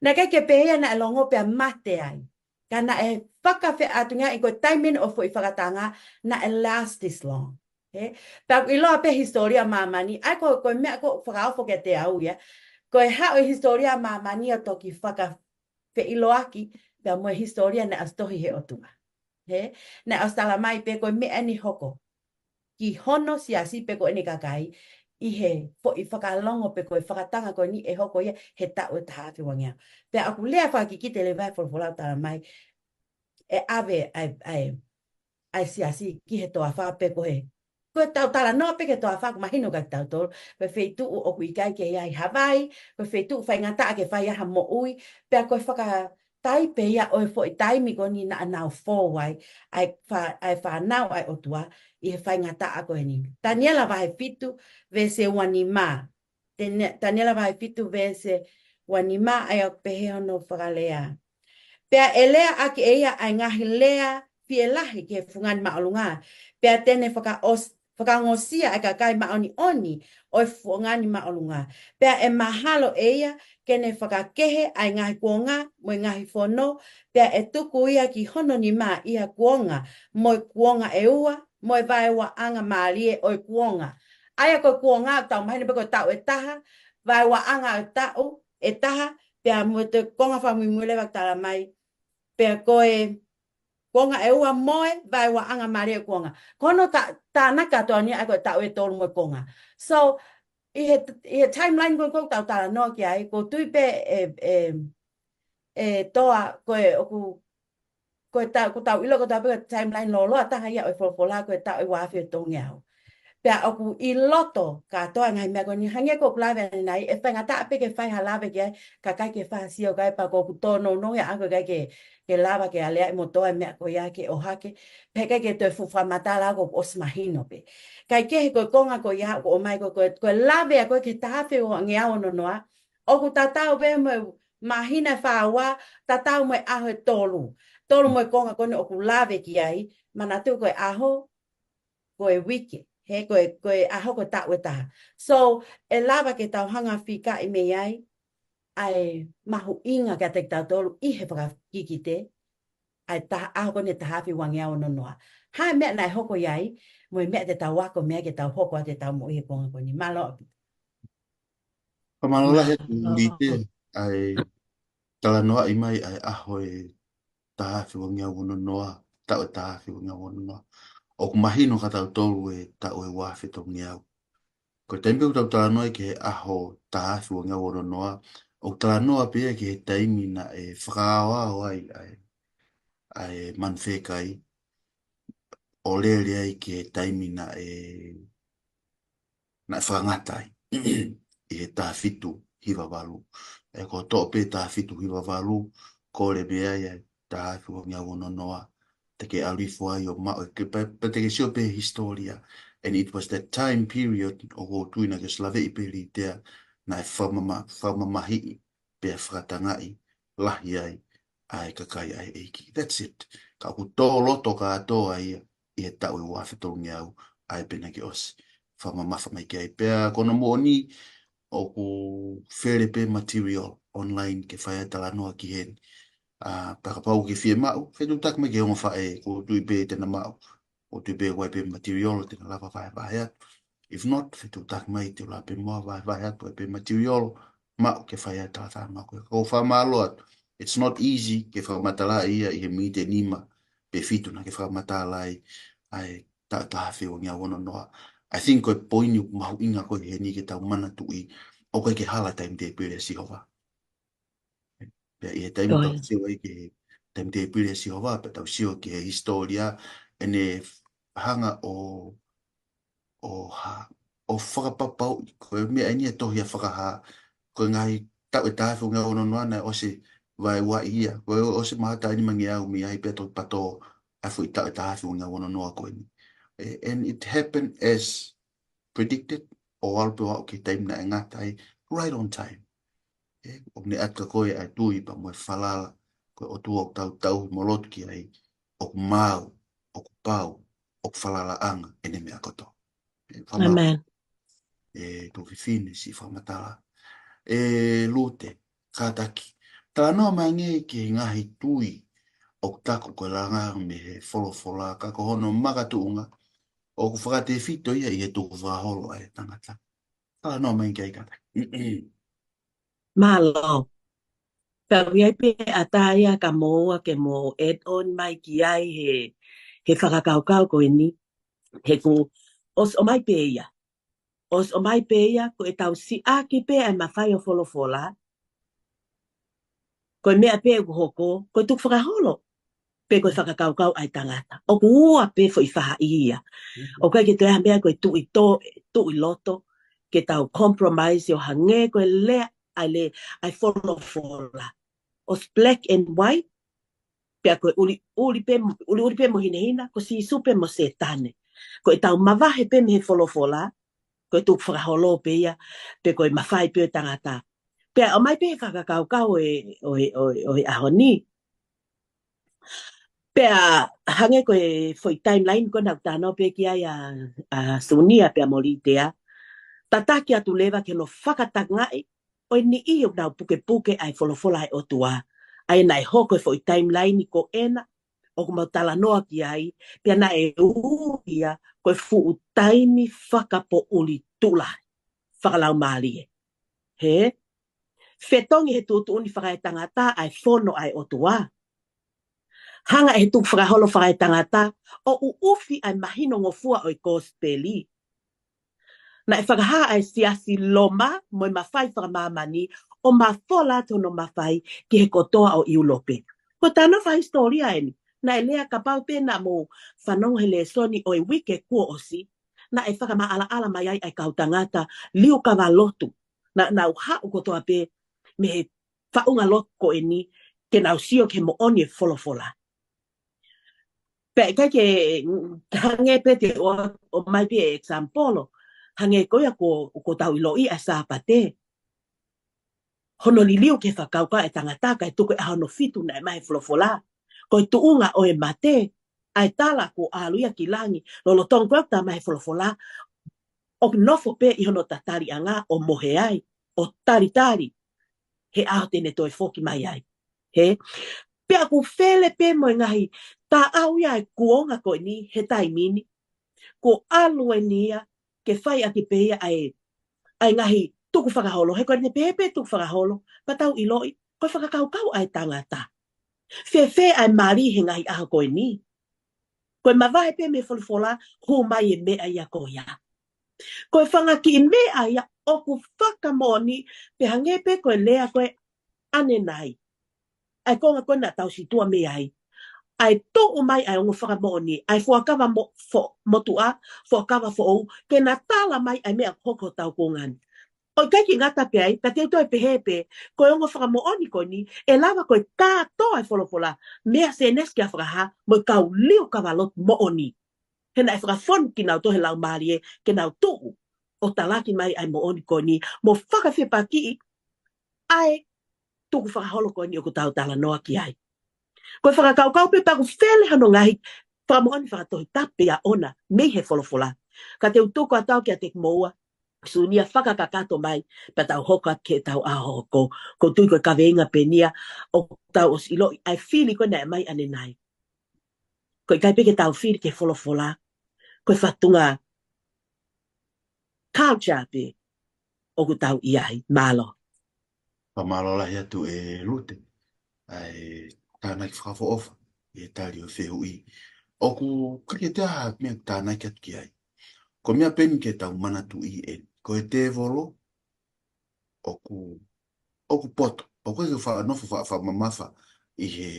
Naʻe ʻikai ke pehē ia naʻe longo pea mate ai. Ka naʻe fakafeʻātungia ʻi ko e taimi eni ʻo e foʻi fakatanga, naʻe last this long. He? Pea ʻoku ʻiloa pē hisitōlia māmani, ʻa ia ko, ko e meʻa ko ē ʻoku fakaofo kiate au ia. Ko e haʻu e hisitōlia māmani ʻo toki fakafeʻiloaki, pea mo e hisitōlia naʻe ʻosi tohi he ʻOtua. He? Naʻe ʻosi tala mai pē ko e meʻa eni hoko ki hono siasi pe ko ʻene kakai, ʻi he foʻi fakalongo pe ko e fakatanga ko eni ʻe hoko ia he taʻu ʻe taha afe ua ngeau. Pea ʻoku lea fakakikite leva e folofola ʻo tala mai, ʻe ʻave ʻa e, ʻa e, ʻa e siasi ki he toafa pe ko e, ko e tau talanoa pē ki he toafa ʻoku mahino kia tautolu, ko e feituʻu ʻoku ʻikai ke ʻi ai ha vai, ko e feituʻu faingataʻa ke fai ai ha moʻui, pea ko e faka, tai pē ia ʻo e foʻi taimi ko eni naʻa nau fou ai, ʻa e fā-, ʻa e fānau ʻa e ʻOtua ʻi he faingataʻa ko eni. Taniela vahe fitu, veesi ua nima. Tene-, Taniela vahe fitu, veesi ua nima, ʻa ia ʻoku pehē hono fakalea. Pea ʻe lea ʻaki ʻe ia ʻa e ngaahi lea fielahi ki he fungani māʻolunga. Pea te ne fakaʻos-, fakaongosia ʻa e kakai māʻoniʻoni ʻo e fungani māʻolunga. Pea ʻe mahalo ʻe ia ke ne fakakehe ʻa e ngaahi kuonga mo e ngaahi fono, pea ʻe tuku ia ki hono nima ʻi ha kuonga mo e kuonga ʻe ua, mo e vaeuaʻanga mālie ʻo e kuonga. ʻA ia ko e kuonga, tau mahino pē ko e taʻu ʻe taha, vaeuaʻanga ʻo e taʻu ʻe taha, pea mo e konga fakamuimui leva ʻoku tala mai, pea ko e kuonga ʻe ua mo e vaeuaʻanga mālie ʻo e kuonga. Ko hono ta-, tānaki kātoa eni ʻa ia ko e taʻu ʻe tolu mo e konga. So, ʻi he, ʻi he timeline ko ē ʻoku tau talanoa ki ai, ʻoku ou tui pē ʻe, ʻe, ʻe Toa, ko e ʻoku, ko e ta-, ʻoku tau ʻilo kotoa pē ko e timeline lōloa taha ia ʻo e folofola ko e taʻu ʻe ua afe ʻe tolu ngeau. Pea ʻoku ʻi loto kātoa e ngaahi meʻa ko eni, hangē ko ʻeku lave ʻanenai, ʻe faingataʻa pē ke fai ha lave ki ai, ka ʻikai ke fai ha sio ki ai, pea ko ʻeku tōnounou ia ʻaʻaku ʻikai ke, ke lava ke aleaʻi mo Toa e meʻa ko ia ke ʻohake, pea ʻikai ke toe fuʻu fakamatala ʻaʻaku, ʻosi mahino pē. Kae kehe ko e konga ko ia ʻoku ʻomai ko, ko, ko e lave ʻa ko ē ki he taha afe ua ngeau ono noa, ʻoku tatau pē mo e māhina ʻe fā ua, tatau mo e ʻaho ʻe tolu. Tolu mo e konga ko eni ʻoku lave ki ai, manatu ko e ʻaho, ko e uike, he ko e, ko e ʻaho ko e taʻu ʻe taha. So, ʻe lava ke tau hanga fikaʻi mei ai, ʻa e mahuʻinga kiate kitautolu ʻi he fakakikite, ʻa e taha, ʻaho ko eni ʻe taha afe ua ngeau ono noa. Hā e meʻa naʻe hoko ʻi ai, mo e meʻa te tau ako mei ai ke tau hoko atu ʻetau moʻui he konga ko eni. Mālō ʻaupito. Fakamālō lahi atu Lite, ʻa e talanoaʻi mai ʻa e ʻaho ʻe taha afe ua ngeau ono noa, taʻu ʻe taha afe ua ngeau ono noa. ʻOku mahino kia tautolu e taʻu ʻe ua afe tolu ngeau. Ko e taimi pē ʻoku tau talanoa ki he ʻaho taha afe ua ngeau ono noa, ʻoku talanoa pē ia ki he taimi naʻe fakaaoao ai ʻa e, ʻa e manu fekai, ʻo lele ai ki he taimi naʻe naʻe fakangata ai ʻi he taha fitu hiva valu. ʻE ko e toʻo pē taha fitu hiva valu, kole mei ai ʻa e taha afe ua ngeau ono noa, te ke ʻalu hifo ai ʻo maʻu, ke pa-, pa te ke sio pē hisitōlia. And it was that time period ʻoku ou tui naʻe ke ʻosi laveʻi pē Lite, naʻe fakamama-, fakamamahiʻi pea fakatangaʻi lahi ai ʻa e kakai ʻa e ʻEiki. That's it. Ka ʻoku tō loto kātoa ia ʻi he taʻu ʻe ua afe tolu ngeau, ʻa ia pē naʻa ke ʻosi fakamamafa mai ki ai. Pea ko hono moʻoni ʻoku fele pē material online ke fai ai e talanoa ki heni. ʻA, pea kapau ʻoku ke fiemaʻu, fetuʻutaki mai ki he ongo faʻē, ʻoku ou tui pē te na maʻu. ʻOku ou tui pē ʻoku ʻi ai pē material te na lava vahevahe atu. If not, fetuʻutaki mai te u lava pē muʻa vahevahe atu, ʻi ai pē material maʻu ke fai ai e talanoa ko ē. Ka ʻoku ou fakamālō atu. It's not easy ke fakamatalaʻi ia ʻi he miniti ʻe nima pe fitu naʻa ke fakamatalaʻi ai ʻa e taʻu ʻe taha afe ua ngeau ono noa. I think ko e poini ʻoku mahuʻinga ko ē heni ke tau manatuʻi, ʻoku ʻikai ke hala e taimi tēpile ʻa Sihova. Pea ʻi he taimi ʻoku tau sio ai ki he taimi tēpile ʻa Sihova, pea tau sio ki he hisitōlia, ʻene hanga ʻo, ʻo ha, ʻo fakapapauʻi, ko e meʻa eni ʻa e tohi ʻa Fakahā, ko e ngaahi taʻu ʻe taha afe ʻo ngaahi ono noa naʻe ʻosi vaeuaʻi ia, ko e ʻosi mahalo taʻu ʻe nima ngeau mei ai pea toki pato ʻa e foʻi taʻu ʻe taha afe ʻo ngaahi ono noa ko eni. Eh, and it happened as predicted, ʻo ʻalu pē ʻo aʻu ki he taimi naʻe ngata ai, right on time. Eh, ʻoku ne ʻatu kia koe ʻa e tui pea mo e falala, ko e ʻOtua ʻoku tau tauhi mo lotu ki ai, ʻoku maau, ʻoku pau, ʻoku falalaʻanga ʻene meʻa kotoa. Eh, fakamālō. ʻĒmeni. Eh, tuofefine, siʻi fakamatala. Eh, Lute, kātaki. Talanoa mai angē ki he ngaahi tui ʻoku taku ko e langa mei he folofola, ka ko hono makatuʻunga, ʻoku fakatefito ia ʻi he tukufakaholo ʻa e tangata. Talanoa mai ki ai kātaki. Mālō. Pea ʻoku ʻi ai pē ʻa e ʻata ia kia moua ke mou add on mai ki ai he, he fakakaukau ko eni. He kuo ʻosi ʻomai pē ia. ʻOsi ʻomai pē ia, ko ʻetau siʻaki pē ʻa e mafai ʻo e folofola. Ko e meʻa pē ʻoku hoko, ko e tukufakaholo, pe ko e fakakaukau ʻa e tangata. ʻOku ua pē foʻi faʻahi ia. ʻOku ʻikai ke toe ʻi ai ha meʻa ko e tuʻi tō, tuʻi loto, ke tau compromise ʻo hangē ko e lea ʻa e, ʻa e folofola. ʻOsi black and white, pea ko e ʻuliʻuli pē, ʻuliʻuli pē mo hinehina, ko Sīsū pē mo Sētane. Ko ʻetau mavahe pē mei he folofola, ko e tukufakaholo pē ia, pe ko e mafai pē ʻo e tangata. Pea ʻomai pē fakakaukau ʻo e, ʻo e, ʻo e, ʻo e ʻaho ni. Pea hangē ko e foʻi timeline ko ena ʻoku talanoa pē ki ai ʻa, ʻa Sunia pea mo Litea. Tataki atu leva ki hono fakatangaʻi ʻo e niʻihi ʻoku nau pukepuke ʻa e folofola ʻa e ʻOtua. ʻA ia naʻe hoko e foʻi timeline ko ena ʻoku mau talanoa ki ai, pea naʻe ui ia ko e fuʻu taimi fakapoʻuli tuʻu lahi fakalaumālie. Hē? Fetongi he tuʻutuʻuni fakaetangata ʻa e fono ʻa e ʻOtua. Hanga ʻe he tukufakaholo fakaetangata ʻo ʻuʻufi ʻa e mahinongofua ʻo e kosipeli. Naʻe fakahā ʻa e siasi Loma mo e mafai fakamāmani ʻo mafola atu hono mafai ki he kotoa ʻo ʻIulope. Ko e talanoa fakahisitōlia eni, naʻe lea kapau pē naʻa mou fanongo he lēsoni ʻo e uike kuo ʻosi, naʻe fakamaʻalaʻala mai ai ʻa e kau tangata liukava lotu. Naʻa nau haʻu kotoa pē mei he faʻunga lotu ko eni ke nau sio ki he moʻoni e folofola. Pea ʻikai ke, mm, hangē pē te u ʻo, ʻomai pē example, hangē ko ia ko, ko ʻetau ʻiloʻi ʻa e Sāpate. Hono liliu ki he fakakaukau ʻa e tangata kae tuku e ʻaho hono fitu naʻe ʻomai he folofola. Ko e tuʻunga ʻo e mate, ʻa e tala kuo ʻalu ia ki langi, lolotonga ko ē ʻoku talamai he folofola, ʻoku nofo pē ʻi hono tataliʻanga ʻo mohe ai, ʻo talitali he ʻaho te ne toe foki mai ai. Hē? Pea ʻoku fele pē mo e ngaahi taʻau ia e kuonga ko eni he taimi ni. Kuo ʻalu eni ia ke fai ʻaki pē ia ʻa e, ʻa e ngaahi tukufakaholo. He ko ʻene pehē pē tukufakaholo, pea tau ʻiloʻi, ko e fakakaukau ʻa e tangata. Fēfē ʻa e mali he ngaahi ʻaho ko eni? Ko e mavahe pē mei he folofola, hū mai e meʻa ia ko ia. Ko e fanga kiʻi meʻa ia ʻoku fakamoʻoni, pea hangē pē ko e lea ko ē ʻanenai. ʻA e konga ko ē naʻa tau situʻa mei ai. ʻA e tuʻu mai ʻa e ongo fakamoʻoni, ʻa e fuakava mo-, fo-, motuʻa, fuakava foʻou, ke na tala mai ʻa e meʻa ʻoku hoko hotau kuonga ni. ʻO ʻikai ke ngata pē ai, ka te u toe pehē pē, ko e ongo fakamoʻoni ko eni, ʻe lava ko e kātoa e folofola, mei Sēnesi kia Fakahā, mo e kau liukava lotu moʻoni. He naʻe fakafonu kinautolu he Laumālie, ke nau tuʻu, ʻo talaki mai ʻa e moʻoni ko eni, mo fakafepakiʻi ʻa e tukufakaholo ko eni ʻoku tau talanoa ki ai. Ko e fakakaukau pē pea ʻoku fele hono ngaahi fakamoʻoni fakatohitapu ia ʻona mei he folofola. Ka te u tuku atu au kiate kimoua, Sunia, fakakakato mai, pea tau hoko atu ki heʻetau ʻaho hoko. ʻOku ou tui ko e kaveinga pē eni ia ʻoku tau ʻosi ʻiloʻi ʻa e fili ko ē naʻe ʻomai ʻanenai. Ko e ʻikai pē ke tau fili ki he folofola. Ko e faʻunga culture pē ʻoku tau ʻi ai. Mālō. Fakamālō lahi atu ʻe Lute. ʻA e tānaki fakaʻofoʻofa, ʻe tali ʻo fehuʻi. ʻOku ʻikai ke toe ʻi ai ha meʻa ke tānaki atu ki ai. Ko e meʻa pē eni ke tau manatuʻi eni. Ko e tēvolo, ʻoku, ʻoku poto. ʻOku ʻikai ke faʻa nofo faʻa, faʻa mamafa ʻi he,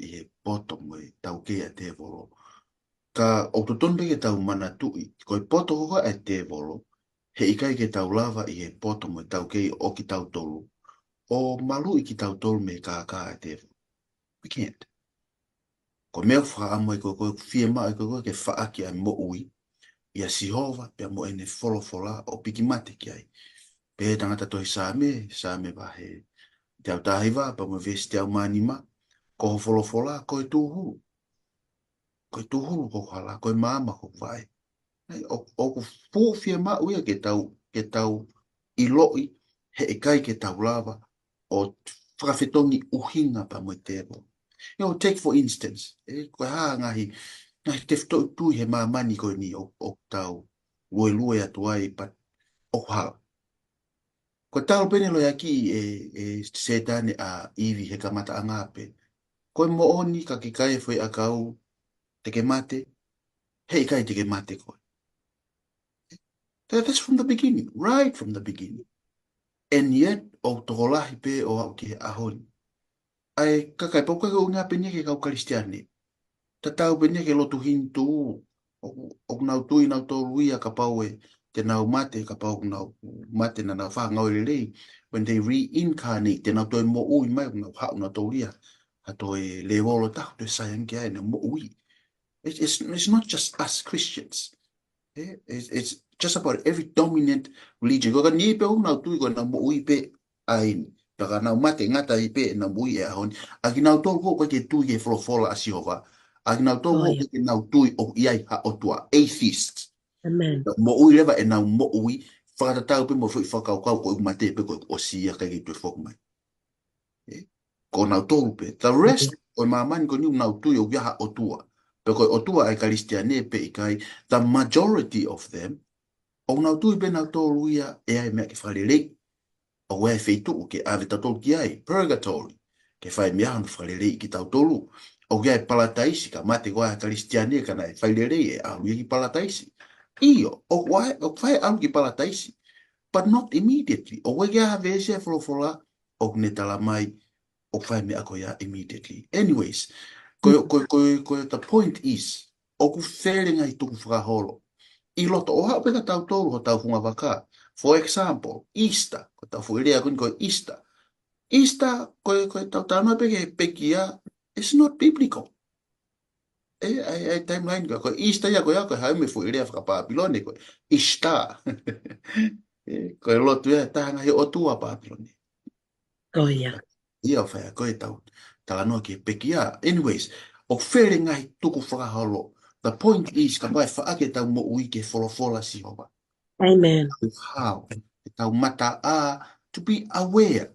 ʻi he poto mo e taukei ʻa e tēvolo. Ka ʻoku totonu pē ke tau manatuʻi, ko e poto ko ē ʻa e tēvolo, heʻikai ke tau lava ʻi he poto mo e taukei ʻo kitautolu ʻo maluʻi kitautolu mei he kākā ʻa e tēvolo. We can't. Ko e meʻa ʻoku fakaʻamu ai koe, ko e fiemaʻu ai koe ke faʻaki ʻa e moʻui ʻia Sihova, pea mo ʻene folofola ʻo piki mate ki ai. Pehē ʻe he tangata tohi Saame, Saame vahe teau taha hiva, pea mo e veesi teau mā nima, ko ho folofola, ko e tūhulu. Ko e tūhulu ko hoku hala, ko e maama ko hoku vaʻe. ʻA ia, ʻo, ʻoku fuʻu fiemaʻu ia ke tau, ke tau ʻiloʻi, heʻikai ke tau lava ʻo fakafetongi ʻuhinga pea mo e tēvolo. You know, take for instance, ē, ko e hā ngaahi, ngaahi tefitoʻi tui he māmani ko eni ʻo, ʻoku tau luelue atu ai, but ʻoku hala. Ko e talu pē ʻene loiaki ʻe, ʻe Sētane ʻa ʻIvi he kamataʻanga pē. Ko e moʻoni ka ke kai e foʻi ʻakau te ke mate, heʻikai te ke mate koe. That, that's from the beginning, right from the beginning. And yet, ʻoku tokolahi pē ʻo aʻu ki he ʻaho ni. ʻA e kakai pau kai ko ngā pē eni ki he kau Kalisitiane. Tatau pē eni ki he lotu Hinitū, ʻoku, ʻoku nau tui nautolu ia kapau ʻe, te nau mate, kapau ʻoku nau mate naʻa nau fai ha ngāue lelei. When they reincarnate, te nau toe moʻui mai, ʻoku nau haʻu nautolu ia ha toe lēvolo taha, toe sai ange ki ai ʻenau moʻui. It's, it's, it's not just us Christians. Eh, it's, it's just about every dominant religion. Ko e kau Nipi ʻoku nau tui ko ʻenau moʻui pē ʻa eni. Pea ka nau mate ngata ai pē ʻenau moʻui he ʻaho ni. ʻA kinautolu ko ē ʻoku ʻikai ke tui ki he folofola ʻa Sihova. ʻA kinautolu ko ē ʻoku ʻikai ke nau tui ʻoku ʻi ai ha ʻOtua, atheist. Pea moʻui leva ʻenau moʻui, fakatatau pē mo e foʻi fakakaukau ko ʻeku mate pē ko ʻeku ʻosi ia, ʻikai ke toe foki mai. Eh, ko nautolu pē. The rest, ʻo e māmani ko eni ʻoku nau tui ʻoku ʻi ai ha ʻOtua. Pe ko e ʻOtua ʻa e Kalisitiane pe ʻikai, the majority of them, ʻoku nau tui pē nautolu ia ʻe ʻi ai e meʻa ke fakaleleiʻi. ʻOku ʻi ai e feituʻu ke ʻave tautolu ki ai, purgatory, ke fai e meʻa hono fakaleleiʻi kitautolu. ʻOku ʻi ai e palataisi, ka mate koe ʻa e Kalisitiane ka naʻe fai lelei ʻe ʻalu ia ki palataisi. ʻIo, ʻoku ʻi ai, ʻoku fai ʻalu ki palataisi. But not immediately. ʻOku ʻikai ke ʻi ai ha veesi ʻa e folofola ʻoku ne tala mai ʻoku fai e meʻa ko ia immediately. Anyways, ko, ko, ko, ko, the point is, ʻoku fele ngaahi tukufakaholo ʻi loto ʻo haʻu pē kia tautolu hotau funga vaka. For example, Easter, ko ʻetau foʻi lea ko eni ko e Easter. Easter, ko, ko ʻetau talanoa pē ki he pekia, it's not biblical. Eh, ʻa e, ʻa e timeline ko, ko e Easter ia ko ia, ko e haʻu mei he foʻi lea faka-Papilone, ko e Ishtar. Eh, ko e lotu ia ʻa e taha he ngaahi ʻotua Papilone. Ko ia. Ia ʻoku fai ko ʻetau talanoa ki he pekia. Anyways, ʻoku fele ngaahi tukufakaholo. The point is, kapau ʻe faʻaki ʻetau moʻui ki he folofola ʻa Sihova. Amen. How? ʻEtau mataʻā, to be aware.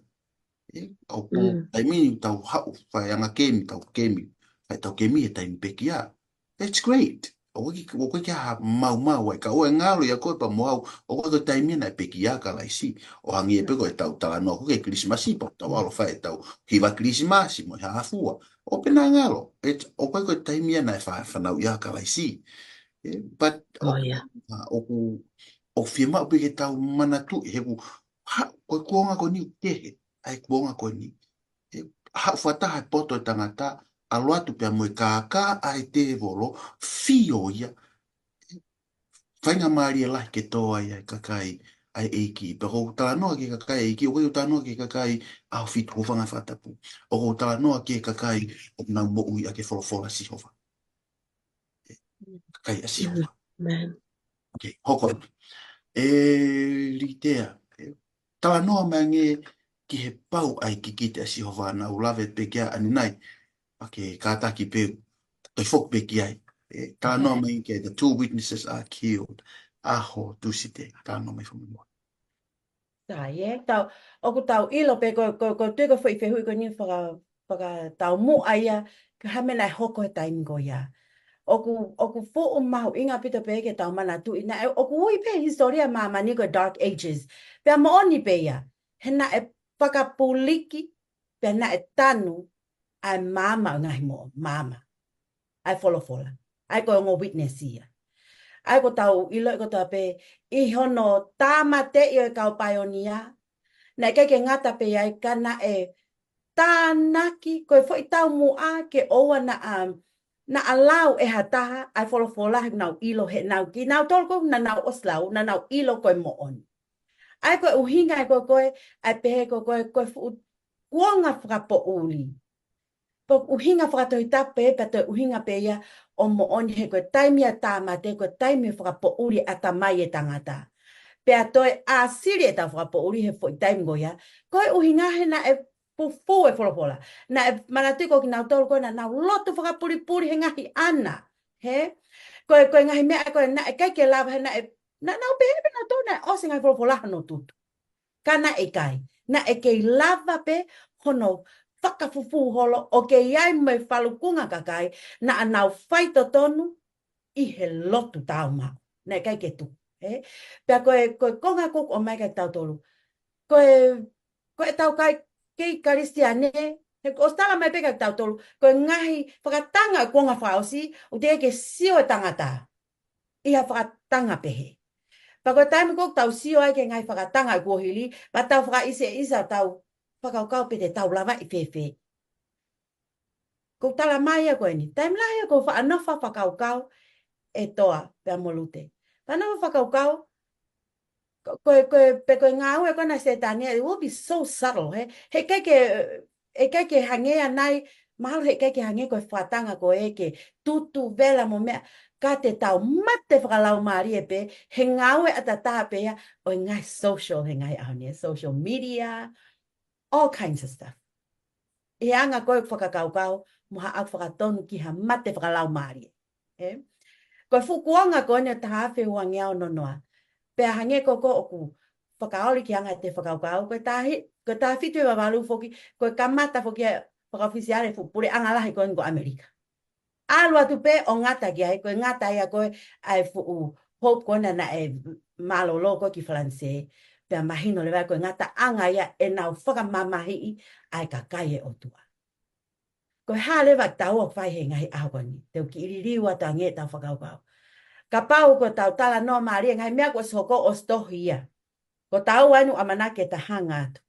Eh, ʻoku, mm, taimi ni tau haʻu, fai anga kemi, tau kemi, fai ʻetau kemi he taimi pekia. That's great. ʻOku ʻikai, ʻoku ʻikai ke ʻi ai ha maumau ai, ka ʻoua ʻe ngalo ia koe pea mo au, ʻoku ʻikai ko e taimi ia naʻe pekia ʻa Kalaisi. ʻO hangē pē ko ʻetau talanoa ko ē ki he Kilisimasi, pea tau ʻalu ʻo fai ʻetau hiva Kilisimasi mo e hā fua. ʻOua pē naʻa ngalo. It's, ʻoku ʻikai ko e taimi ia naʻe fa-, fanauʻi ai ʻa Kalaisi. Eh, but ʻoku, ʻoku, ʻoku fiemaʻu pē ke tau manatuʻi, he ʻoku, ha, ko e kuonga ko eni ʻoku kehe, ʻa e kuonga ko eni. ʻE, haʻu fakataha e poto ʻo e tangata, ʻalu atu pea mo e kākā ʻa e tēvolo, fio ia. Faingamālie lahi ke tō ai ʻa e kakai ʻa e ʻEiki. Pea ʻoku ou talanoa ki he kakai ʻa e ʻEiki, ʻoku ou talanoa ki he kakai ʻAhofitu, hūfanga he fakatapu. ʻOku ou talanoa ki he kakai ʻoku nau moʻui ʻaki e folofola ʻa Sihova. Kakai ʻa Sihova. Amen. Okay, hoko atu. ʻE Litea, ʻe, talanoa mai angē ki he pau ʻa e kikite ʻa Sihova naʻa ku lave pē ki ai ʻanenai. ʻA ke kātaki pē, toe foki pē ki ai. ʻE, talanoa mai ki he the two witnesses are killed. ʻAho Tūsite, talanoa mai fakamolemole. Sai, ē, tau, ʻoku tau ʻilo pē ko, ko, ko e tui ko e foʻi fehuʻi ko eni faka, fakataumuʻa ia, ko e hā e meʻa naʻe hoko he taimi ko ia. ʻOku, ʻoku fuʻu mahuʻinga ʻaupito pē ke tau manatuʻi naʻe, ʻoku ui pē he hisitōlia ʻa māmani ko e Dark Ages. Pea moʻoni pē ia, he naʻe fakapuliki, pea naʻe tanu ʻa e maama ʻo e ngaahi moʻo, maama. ʻA e folofola. ʻA ia ko e ongo witness ia. ʻA ia ko ʻetau ʻilo ʻe kotoa pē, ʻi hono tāmateʻi ʻo e kau paionia, naʻe ʻikai ke ngata pē ai ka naʻe tānaki, ko e foʻi taumuʻa ke ʻoua naʻa, naʻa lau ʻe ha taha ʻa e folofola he nau ʻilo he nau ki, nau tolu ko ē naʻa nau ʻosi lau, naʻa nau ʻilo ko e moʻoni. ʻA ia ko e ʻuhinga ʻe ko ē, ʻa e pehē ko ē, ko e fuʻu kuonga fakapoʻuli. Ko e ʻuhinga fakatohitapu pē, pea toe ʻuhinga pē ia ʻo moʻoni he ko e taimi ʻa e tāmate, ko e taimi fakapoʻuli ʻatamai e tangata. Pea toe ʻāsili ʻetau fakapoʻuli he foʻi taimi ko ia, ko e ʻuhinga he naʻe fufū e folofola. Naʻe manatuʻi ko kinautolu ko ē naʻa nau lotu fakapulipuli he ngaahi ʻana. He? Ko e, ko e ngaahi meʻa ko ē naʻe ʻikai ke lava he naʻe, naʻa nau pehē pē nautolu naʻe ʻosi e ngaahi folofola hono tutu. Ka naʻe ʻikai, naʻe kei lava pē hono fakafufū holo ʻo kei ʻi ai mo e falukunga kakai naʻa nau faitotonu ʻi he lotu tāumaʻu. Naʻe ʻikai ke tuku, ē? Pea ko e, ko e konga ʻoku ʻomai kia kitautolu. Ko e, ko ʻetau kai kei Kalisitiane, he ʻoku ʻosi tala mai pē kia kitautolu, ko e ngaahi fakatanga ʻo e kuonga fakaʻosi, ʻoku teʻeki ke sio e tangata ʻi ha fakatanga pehē. Pea ko e taimi ko ē ʻoku tau sio ai ki he ngaahi fakatanga ʻo e kuohili, pea tau fakaʻiseʻisa ʻo tau fakakaukau pe te tau lavaʻi fēfē. ʻOku tala mai ia ko eni. Taimi lahi ia ʻoku ou faʻa nofo ʻo fakakaukau ʻe Toa pea mo Lute. Faʻa nofo ʻo fakakaukau, ko, ko, ko, pe ko e ngāue ko ena ʻa Sētane, it will be so subtle, he, he ʻikai ke, ʻikai ke hangē ia nai, mahalo he ʻikai ke hangē ko e fakatanga ko ē ke tutu vela mo meʻa, ka te tau mate fakalaumālie pē, he ngāue ʻataʻatā pē ia, ʻo e ngaahi social, he ngaahi ʻaho ni, social media, all kinds of stuff. ʻI he anga ko ē ʻeku fakakaukau, mo haʻaku fakatonu ki ha mate fakalaumālie. Ē? Ko e fuʻu kuonga ko eni ʻo e taha afe ua ngeau ono noa. Pea hangē ko ē ʻoku fakaoli ki he anga ʻete fakakaukau, ko e taha hi-, ko e taha fitu hiva valu foki, ko e kamata foki ʻa e fakaʻofisiale fuʻu puleʻanga lahi ko eni ko ʻAmelika. ʻAlu atu pē ʻo ngata ki ai, ko e ngata ia ko ē ʻa e fuʻu hope ko ena naʻe mālōlō ko ē ki Falanisē, pea mahino leva ko e ngataʻanga ia ʻenau fakamamahiʻi ʻa e kakai ʻo e ʻOtua. Ko e hā leva ʻetau fai he ngaahi ʻaho ko eni, te u kiʻi liliu atu ange ʻetau fakakaukau. Kapau ko ʻetau talanoa mālie ngaahi meʻa kuo ʻosi hoko ʻosi tohi ia. Ko ʻetau ʻamanaki ke ta hanga atu.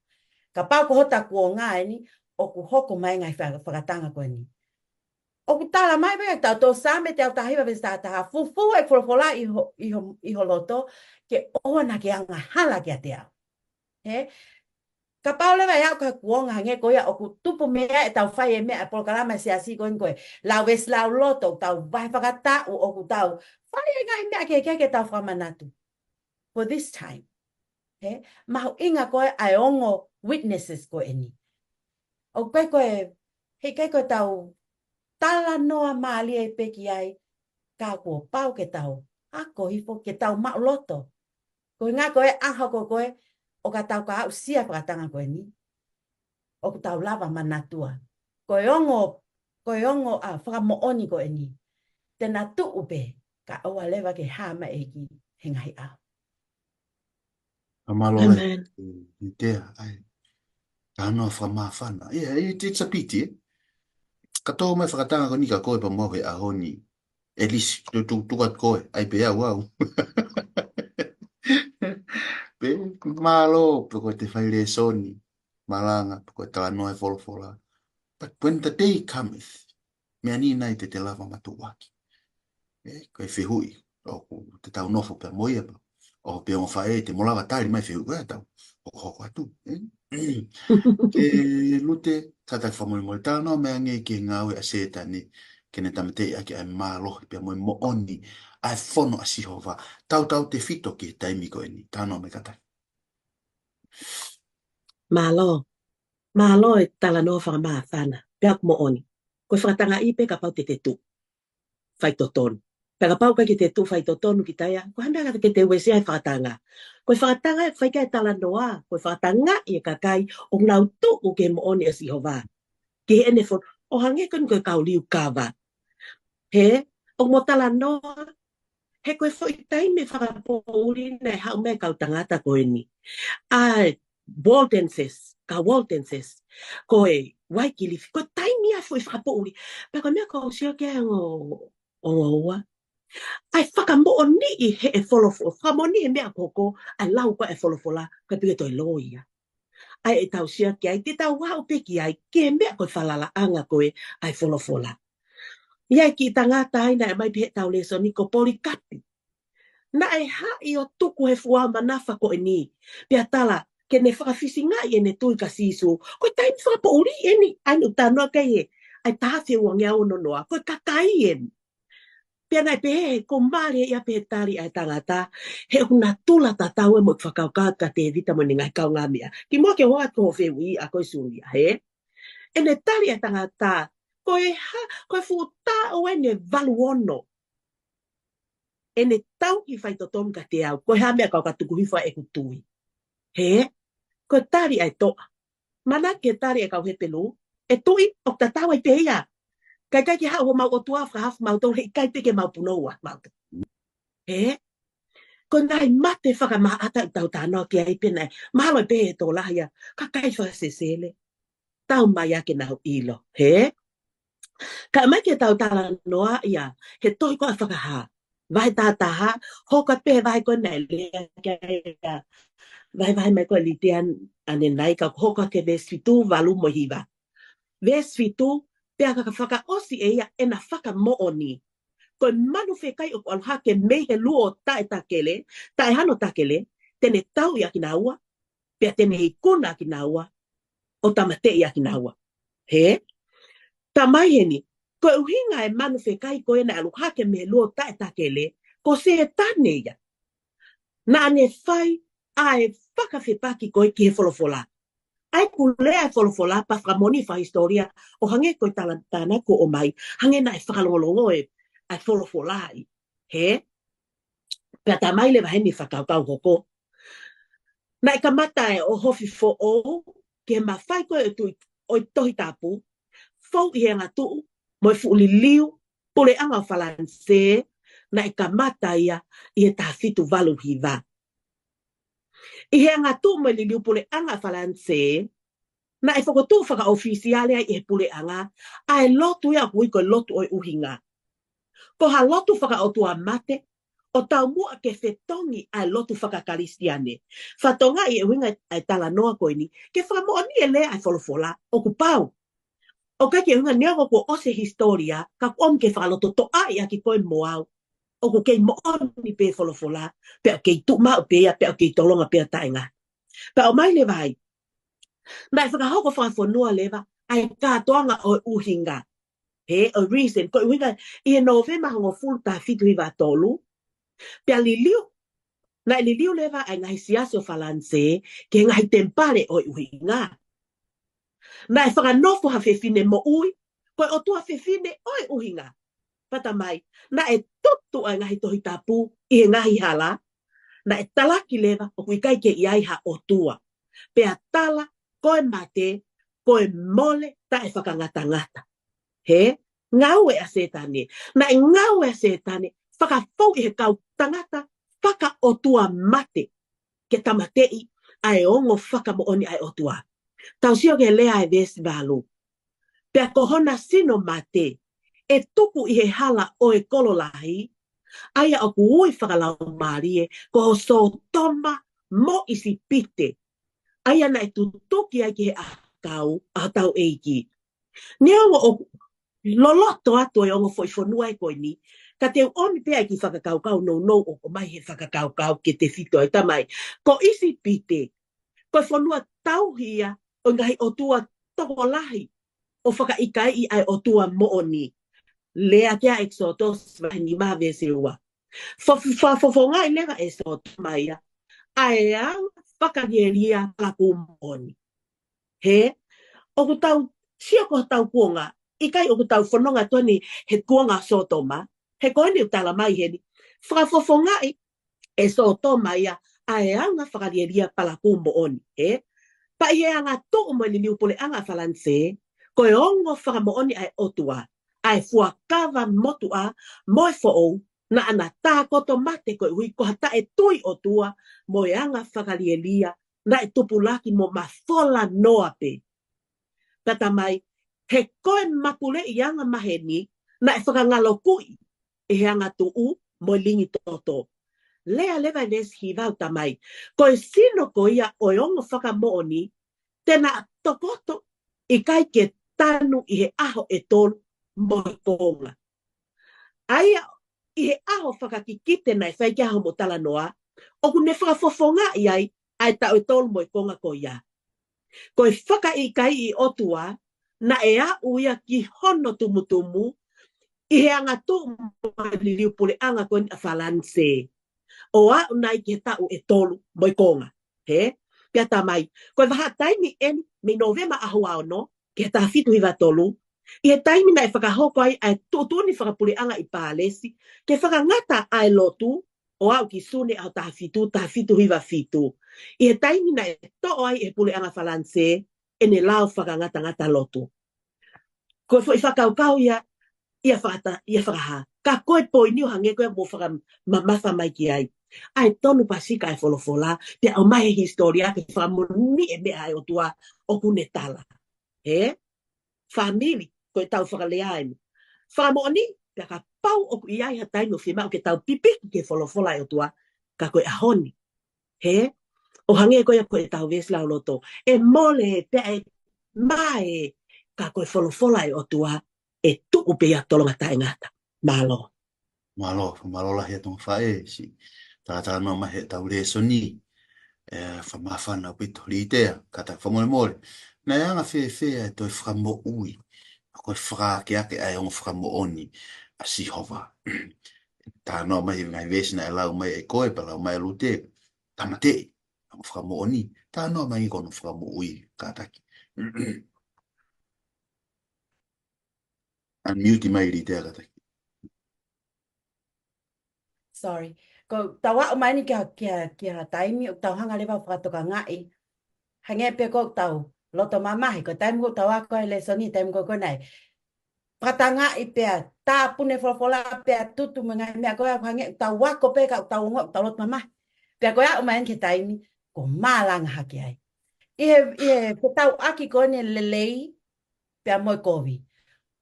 Kapau ko hota kuonga eni, ʻoku hoko mai ngaahi fa-, fakatanga ko eni. ʻOku tala mai pē ʻe he tau tō Saame teau taha hiva veesi taha taha, fufū e folofola ʻi ho, ʻi ho, ʻi ho loto, ke ʻoua naʻa ke angahala kiate au. He? Kapau leva ʻe aʻu ki ha kuonga hangē ko ia ʻoku tupu mei ai ʻetau fai e meʻa ʻa e polokalama ʻa e siasi ko eni ko e lau veesi lau loto, ʻoku tau vahe fakataʻu, ʻoku tau fai e ngaahi meʻa kehekehe ke tau fakamanatu. For this time. He, mahuʻinga ko ē ʻa e ongo witnesses ko eni. ʻOku ʻikai ko e, he ʻikai ko ʻetau talanoa mālie pē ki ai, ka kuo pau ke tau ako hifo, ke tau maʻuloto. Ko e ʻuhinga ko e ʻaho ko ē, ʻo ka tau ka aʻusia fakatanga ko eni. ʻOku tau lava manatua. Ko e ongo, ko e ongo ʻa e fakamoʻoni ko eni. Te na tuʻu pē, ka ʻoua leva ke hā mai ʻEiki he ngaahi ʻaho. Ka mālō lahi, Amen. ʻItea, ʻai. Ka noa fakamāfana. Yeah, it, it's a pity, eh? Ka tō mai fakatanga ko eni kia koe pea mo au he ʻaho ni. At least, tu, tu, tu atu koe, ʻai pē au au. Pea mālō, pea ko ʻete fai lēsoni, malanga, pea ko e talanoa e folofola. But when the day cometh, meʻa ni nai te te lava matuʻuaki. Ē, ko e fehuʻi, ʻoku te tau nofo pea mo ia pea. ʻO pē ongo faʻē te mo lava tali mai fehuʻi ko ē ʻa tau. ʻOku hoko atu, ē? Ke Lute, kātaki fakamolemole talanoa mai ange ki he ngāue ʻa Sētane, ke ne tāmateʻi ʻaki ʻa e mālohi pea mo e moʻoni, ʻa e fono ʻa Sihova. Tautautefito ki he taimi ko eni. Talanoa mai kātaki. Mālō. Mālō e talanoa fakamāfana. Pea ʻoku moʻoni. Ko e fakatangaʻi pē kapau te te tuʻu faitotonu. Pea kapau ʻikai ke te tuʻu faitotonu kita ia, ko e hā e meʻa ka te ke te uesia e fakatanga. Ko e fakatanga ʻe fai ki ai e talanoa, ko e fakatangaʻi e kakai ʻoku nau tuʻu ki he moʻoni ʻa Sihova. Ki heʻene fono, ʻo hangē ko eni ko e kau liukava. He, ʻoku mo talanoa, he ko e foʻi taimi fakapoʻuli naʻe haʻu mei ai e kau tangata ko eni. ʻA e Waldenses, kau Waldenses, ko e Waikilifi, ko e taimi ia e foʻi fakapoʻuli. Pea ko e meʻa ʻoku ou sio ki ai ongo, ongo ua. ʻA e fakamoʻoniʻi he ʻe folofola, fakamoʻoniʻi he meʻa ko ē, ʻa e lau ko ē ʻa e folofola, ka pika toi loia. ʻA e tausia ki ai, te tau aʻu pē ki ai, ki he meʻa ko e falalaʻanga ko ē ʻa e folofola. ʻI ai e kiʻi tangata ai naʻe ʻomai pē he tau lēsoni ko Polikapi. Naʻe haʻi ʻo tuku he fuʻu manafa ko eni. Pea tala, ke ne fakafisingaʻi ʻene tui kia Sīsū. Ko e taimi fakapoʻuli eni, ʻa eni ʻoku talanoa ki ai he, ʻa e taha afe ua ngeau ono noa, ko e kakai eni. Pea naʻe pehē, ko e mālie ia pē he tali ʻa e tangata, he ʻoku natula tatau ē mo e fakakaukau ʻa Tēvita mo ʻene ngaahi kaungāmeʻa. Kimuʻa ke u ʻoatu hoʻo fehuʻi ʻa koe Sulia, hē? ʻEne tali ʻa e tangata, ko e hā, ko e fuʻu taʻu eni ʻe valu ono. ʻEne tauhi faitotonu kiate au, ko e hā meʻa kau ka tuku hifo ai ʻeku tui. Hē? Ko e tali ʻa e toʻa. Manatu ki he tali ʻa e kau Hepelū, ʻe tui ʻoku tatau ai pē ia. Ka ʻikai ke haʻu homau ʻOtua fakahaofi mautolu, heʻikai pē ke mau punou ʻa mautolu. Hē? Ko e ngaahi mate fakamaʻata ʻoku tau talanoa ki ai pē naʻe, mahalo pē he tokolahi ia, kakai fakasesele. Tau mai ā ke nau ʻilo, hē? Ka mai ke tau talanoa ia, he tohi ko ē ʻa Fakahā. Vahe taha taha, hoko atu pē he vahe ko ē naʻe lea ki ai ʻa, vahevahe mai ko ē ʻa Litia ʻanenai, ka hoko atu ki he veesi fitu, valu mo e hiva. Veesi fitu, pea ka fakaʻosi ʻe ia ʻena fakamoʻoni. Ko e manu fekai ʻoku ʻalu hake mei he luo taʻetakele, taʻehano takele, te ne tauʻi ʻa kinaua, pea te ne ikuna ʻa kinaua, ʻo tāmateʻi ʻa kinaua. Hē? Tamai heni, ko e ʻuhinga e manu fekai ko ē naʻe ʻalu hake mei he luo taʻetakele, ko Sētane ia. Naʻa ne fai ʻa e fakafepaki ko ē ki he folofola. ʻA ia ʻoku lea e folofola pea fakamoʻoni fakahisitōlia ʻo hangē ko e tala tāna ko ʻomai, hangē naʻe fakalongolongo e, ʻa e folofola ʻi. Hē? Pea tamai leva heni fakakaukau hoko. Naʻe kamata ʻe ʻOhofi Foʻou, ki he mafai ko ē ʻo e tui, ʻo e Tohi Tapu, fou ʻi he angatuʻu, mo e fuʻu liliu, puleʻanga ʻo Falanisē, naʻe kamata ia ʻi he taha fitu valu hiva. ʻI he angatuʻu mo e liliu puleʻanga ʻo Falanisē, naʻe fokotuʻu fakaʻofisiale ai ʻe he puleʻanga, ʻa e lotu ia ʻoku ui ko e lotu ʻo e ʻuhinga. Ko ha lotu fakaʻotua mate, ʻo taumuʻa ke fetongi ʻa e lotu fakakalisitiane. Fatongia e ʻuhinga ʻa e talanoa ko eni, ke fakamoʻoni e lea ʻa e folofola, ʻoku pau. ʻOku ʻikai ke ʻuhinga neongo kuo ʻosi e hisitōlia, ka ʻoku ʻomi ke fakalototoʻaʻi ʻaki koe mo au. ʻOku kei moʻoni pē folofola, pea ʻoku kei tuʻu maʻu pē ia, pea ʻoku kei tolonga pē ia taʻengata. Pea ʻomai leva ai. Naʻe fakahoko fakafonua leva, ʻa e kātoanga ʻo e ʻuhinga. Hē, ʻo e reason, ko e ʻuhinga, ʻi he Nōvema hongofulu taha fitu hiva tolu, pea liliu, naʻe liliu leva ʻa e ngaahi siasi ʻo Falanisē, ki he ngaahi temipale ʻo e ʻuhinga. Naʻe fakanofo ha fefine moʻui, ko e ʻotua fefine ʻo e ʻuhinga. Pea tamai, naʻe tutu ʻa e ngaahi Tohi Tapu, ʻi he ngaahi hala, naʻe talaki leva, ʻoku ʻikai ke ʻi ai ha ʻotua. Pea tala, ko e mate, ko e mole, taʻefakangatangata. Hē, ngāue ʻa Sētane. Naʻe ngāue ʻa Sētane, fakafou ʻi he kau tangata, fakaʻotua mate, ke tāmateʻi, ʻa e ongo fakamoʻoni ʻa e ʻOtua. Tau sio ki he lea ʻa e veesi valu. Pea ko hona sino mate, ʻe tuku ʻi he hala ʻo e kolo lahi, ʻa ia ʻoku ui fakalaumālie, ko Sōtoma mo ʻIsipite. ʻA ia naʻe tutuki ai ki he ʻakau, ʻa hotau ʻEiki. Neongo ʻoku loloto atu e ongo foʻi fonua ē ko eni, ka te u ʻomi pē ʻa e kiʻi fakakaukau nounou ʻoku ʻomai he fakakaukau ke tefito ai tamai. Ko ʻIsipite, ko e fonua tauhi ia ʻo e ngaahi ʻotua tokolahi ʻo fakaʻikaiʻi ʻa e ʻOtua moʻoni. Lea ki ai ʻEkisoto vahe nima veesi ua. Fa-, fa-, fofongaʻi leva ʻe Sōtoma ia ʻa e anga fakalielia palakū moʻoni. Hē, ʻoku tau sio ko hotau kuonga, ʻikai ʻoku tau fononga atu eni he kuonga ʻo Sōtoma, he ko eni ʻoku tala mai heni, fakafofongaʻi ʻe Sōtoma ia ʻa e anga fakalielia palakū moʻoni, hē? Pea ʻi he angatuʻu mo e liliu puleʻanga ʻa Falanisē, ko e ongo fakamoʻoni ʻa e ʻOtua, ʻa e fuakava motuʻa mo e foʻou, naʻa na tākoto mate koeʻuhi ko ha taʻetui ʻOtua mo e anga fakalielia, naʻe tupulaki mo mafola noa pē. Pea tamai, he ko e mapuleʻi anga maheni, naʻe fakangalokuʻi ʻi he angatuʻu mo e lingi toto. Lea leva e veesi hiva ʻoku talamai, ko e sino ko ia ʻo e ongo fakamoʻoni, te na tokoto, ʻikai ke tanu ʻi he ʻaho ʻe tolu mo e konga. ʻA ia, ʻi he ʻaho fakakikite naʻe fai ki ai hoʻomo talanoa, ʻoku ne fakafofongaʻi ai ʻa e taʻu ʻe tolu mo e konga ko ia. Ko e fakaʻikaiʻi ʻOtua, naʻe aʻu ia ki hono tumutumu, ʻi he angatuʻu mo e liliu puleʻanga ko eni ʻa Falanisē. ʻO aʻu nai ki he taʻu ʻe tolu mo e konga. Hē? Pea talamai, ko e vahaʻa taimi eni, mei Nōvema ʻaho ua ono, ki he taha fitu hiva tolu, ʻi he taimi naʻe fakahoko ai ʻa e tuʻutuʻuni fakapuleʻanga ʻi Pālesi, ke fakangata ʻa e lotu, ʻo aʻu ki Sune ʻaho taha fitu, taha fitu hiva fitu. ʻI he taimi naʻe toʻo ai ʻe he puleʻanga Falanisē, ʻene lao fakangatangata lotu. Ko e foʻi fakakaukau ia, ia fakata-, ia fakahā. Ka ko e poini ʻo hangē ko ia mo fakamamafa mai ki ai. ʻA e tonu pasika ʻa e folofola, pea ʻomai he hisitōlia ke fakamoʻoni e meʻa ʻa e ʻOtua ʻoku ne tala. Hē? Fāmili, ko e tau fakalea eni. Fakamoʻoni, pea kapau ʻoku ʻi ai ha taimi ʻoku fiemaʻu ke tau pipiki ki he folofola ʻa e ʻOtua, ka ko e ʻaho ni. Hē? ʻO hangē ko ia ko e tau veesi lauloto. ʻE mole, pea ʻe mae, ka ko e folofola ʻa e ʻOtua, ʻe tuʻu pē ia tolonga taʻengata. Mālō. Mālō, mālō lahi ʻa Tonga Faʻē, siʻi talanoa mai he tau lēsoni, ʻe, fakamāfana ʻaupito Litea, kātaki fakamolemole. Naʻe anga fēfē ʻa e toe fakamoʻui, ko e fakaakeake ʻa e ongo fakamoʻoni ʻa Sihova. Talanoa mai he ngaahi veesi naʻe lau mai ʻe koe, pea lau mai ʻe Lute, tāmateʻi, ongo fakamoʻoni, talanoa mai ko hono fakamoʻui, kātaki. Unmute mai Litea kātaki. Sorry. Ko tau aʻu mai eni ki ha, ki ha, ki ha taimi, ʻoku tau hanga leva ʻo fakatokangaʻi. Hangē pē ko tau loto mamahi, ko e taimi ko tau ako e lēsoni, taimi ko ko nai. Fakatangaʻi pea, tāpuni e folofola pea tutu mo e ngaahi meʻa ko ia, hangē tau ako pē ka tau ongo, tau loto mamahi. Pea ko e aʻu mai eni ki he taimi, ko e malanga hake ai. ʻI he, ʻi he fetauʻaki ko eni lelei, pea mo e kovi.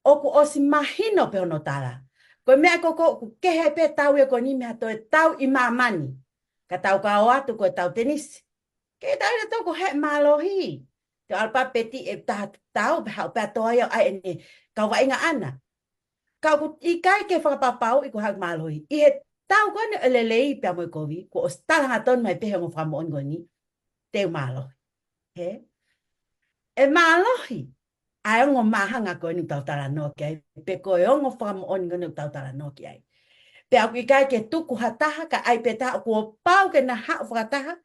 ʻOku ʻosi mahino pē hono tala. Ko e meʻa ko ko ʻoku kehe pē tau ia ko eni mei ha toe tau ʻi māmani. Ka tau ka ō atu ko e tau tenisi. Ke tau ia tau ko he mālohi. Te alapapeti ʻe taha tau pē haʻu pē ʻa toa ia ʻa ʻene kau vaʻinga ʻana. Ka ʻoku ʻikai ke fakapapauʻi ko e hā e mālohi. ʻI he tau ko eni ʻe lelei pea mo e kovi, kuo ʻosi tala hangatonu mai pē he ongo fakamoʻoni ko eni. Te u mālohi. Hē? ʻE mālohi. ʻA e ongo māhanga ko eni ʻoku tau talanoa ki ai, pe ko e ongo fakamoʻoni ko eni ʻoku tau talanoa ki ai. Pea ʻoku ʻikai ke tuku ha taha, ka ʻai pē taha, ʻoku pau ke na haʻu fakataha,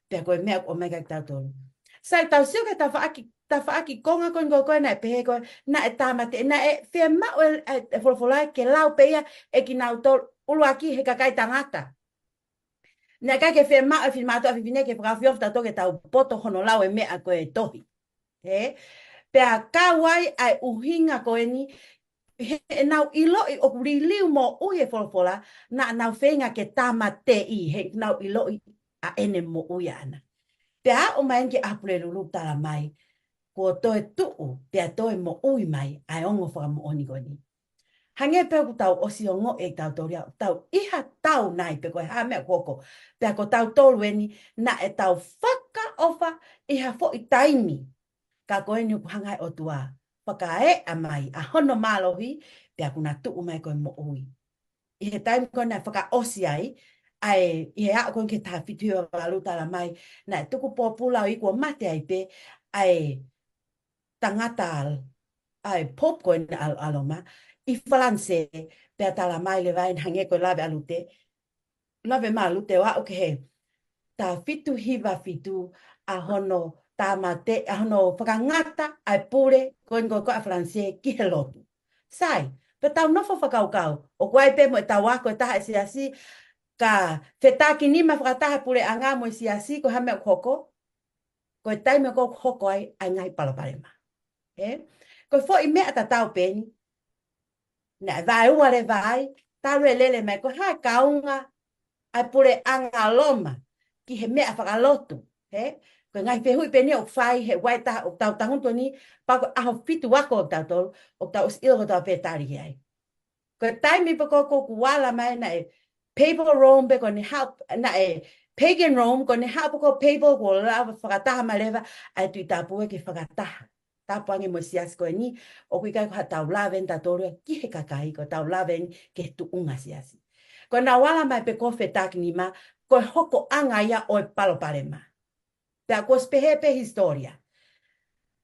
pea ko e meʻa ʻoku ʻomai kia kitautolu. Sai tau sio ki he tafaʻaki, tafaʻaki konga ko eni ko ko naʻe pehē ko, naʻe tāmateʻi, naʻe fiemaʻu e, e, e folofola ke lau pē ia ʻe kinautolu ʻuluaki he kakai tangata. Naʻe ʻikai ke fiemaʻu e finemātuʻa fefine ke fakaofiofi tautolu ke tau poto hono lau e meʻa ko e tohi. Hē? Pea kau ai ʻa e ʻuhinga ko eni, he ʻenau ʻiloʻi ʻoku liliu moʻui e folofola, naʻa nau feinga ke tāmateʻi, he nau ʻiloʻi ʻa ʻene moʻui ʻana. Pea aʻu mai eni ki he ʻaho Pulelulu talamai, kuo toe tuʻu, pea toe moʻui mai, ʻa e ongo fakamoʻoni ko eni. Hangē pē ʻoku tau ʻosi ongoʻi ʻe tautolu ia, tau ʻi ha tau nai pe ko e hā meʻa ʻoku hoko. Pea ko tautolu eni, naʻe tau fakaʻofa ʻi ha foʻi taimi. Ka ko eni ʻoku hanga ʻe he ʻOtua. Fakaeʻa mai, ʻa hono mālohi, pea kuo na tuʻu mai ko e moʻui. ʻI he taimi ko ē naʻe fakaʻosi ai, ʻa e, ʻi he aʻu ko ē ki he taha fitu hiva valu talamai, naʻe tuku pōpula ʻo ʻikai kuo mate ai pē, ʻa e tangata ʻa e Pope ko eni ʻa, ʻa Loma, ʻi Falanisē, pea talamai leva eni hangē ko e lave ʻa Lute, lave mai ʻa Lute ʻo aʻu ki he taha fitu hiva fitu ʻa hono tāmate, ʻa hono fakangata ʻa e pule ko eni ko ko ʻa Falanisē ki he lotu. Sai, pea tau nofo fakakaukau, ʻoku ʻi ai pē mo e tau ako ʻe taha e siasi, ka fetakinima fakataha puleʻanga mo e siasi ko e hā meʻa ʻoku hoko, ko e taimi ko ē ʻoku hoko ai ʻa e ngaahi palopalema. Hē? Ko e foʻi meʻa tatau pē eni. Naʻe vaeua leva ai, talu e lele mai ko e hā e kaunga ʻa e puleʻanga Loma ki he meʻa fakalotu. Hē? Ko e ngaahi fehuʻi pē eni ʻoku fai he ʻoku ʻi ai taha ʻoku tau tangutu ni, pea ko e ʻaho fitu ako ʻo tautolu, ʻoku tau ʻosi ʻilo ko tau pē tali ki ai. Ko e taimi pē ko ē ʻoku ala mai naʻe papal Rome pē ko eni haʻu, naʻe pagan Rome ko eni haʻu pē ko e papal kuo lava fakataha mai leva ʻa e Tuʻi Tapu ē ke fakataha. Tapu ange mo e siasi ko eni, ʻoku ʻikai ko haʻatau lave eni tautolu ia ki he kakai, ko ʻetau lave eni ki he tuʻunga siasi. Ko ʻenau ala mai pē ko e fetakinima, ko e hokoʻanga ia ʻo e palopalema. Pea kuo ʻosi pehē pē hisitōlia.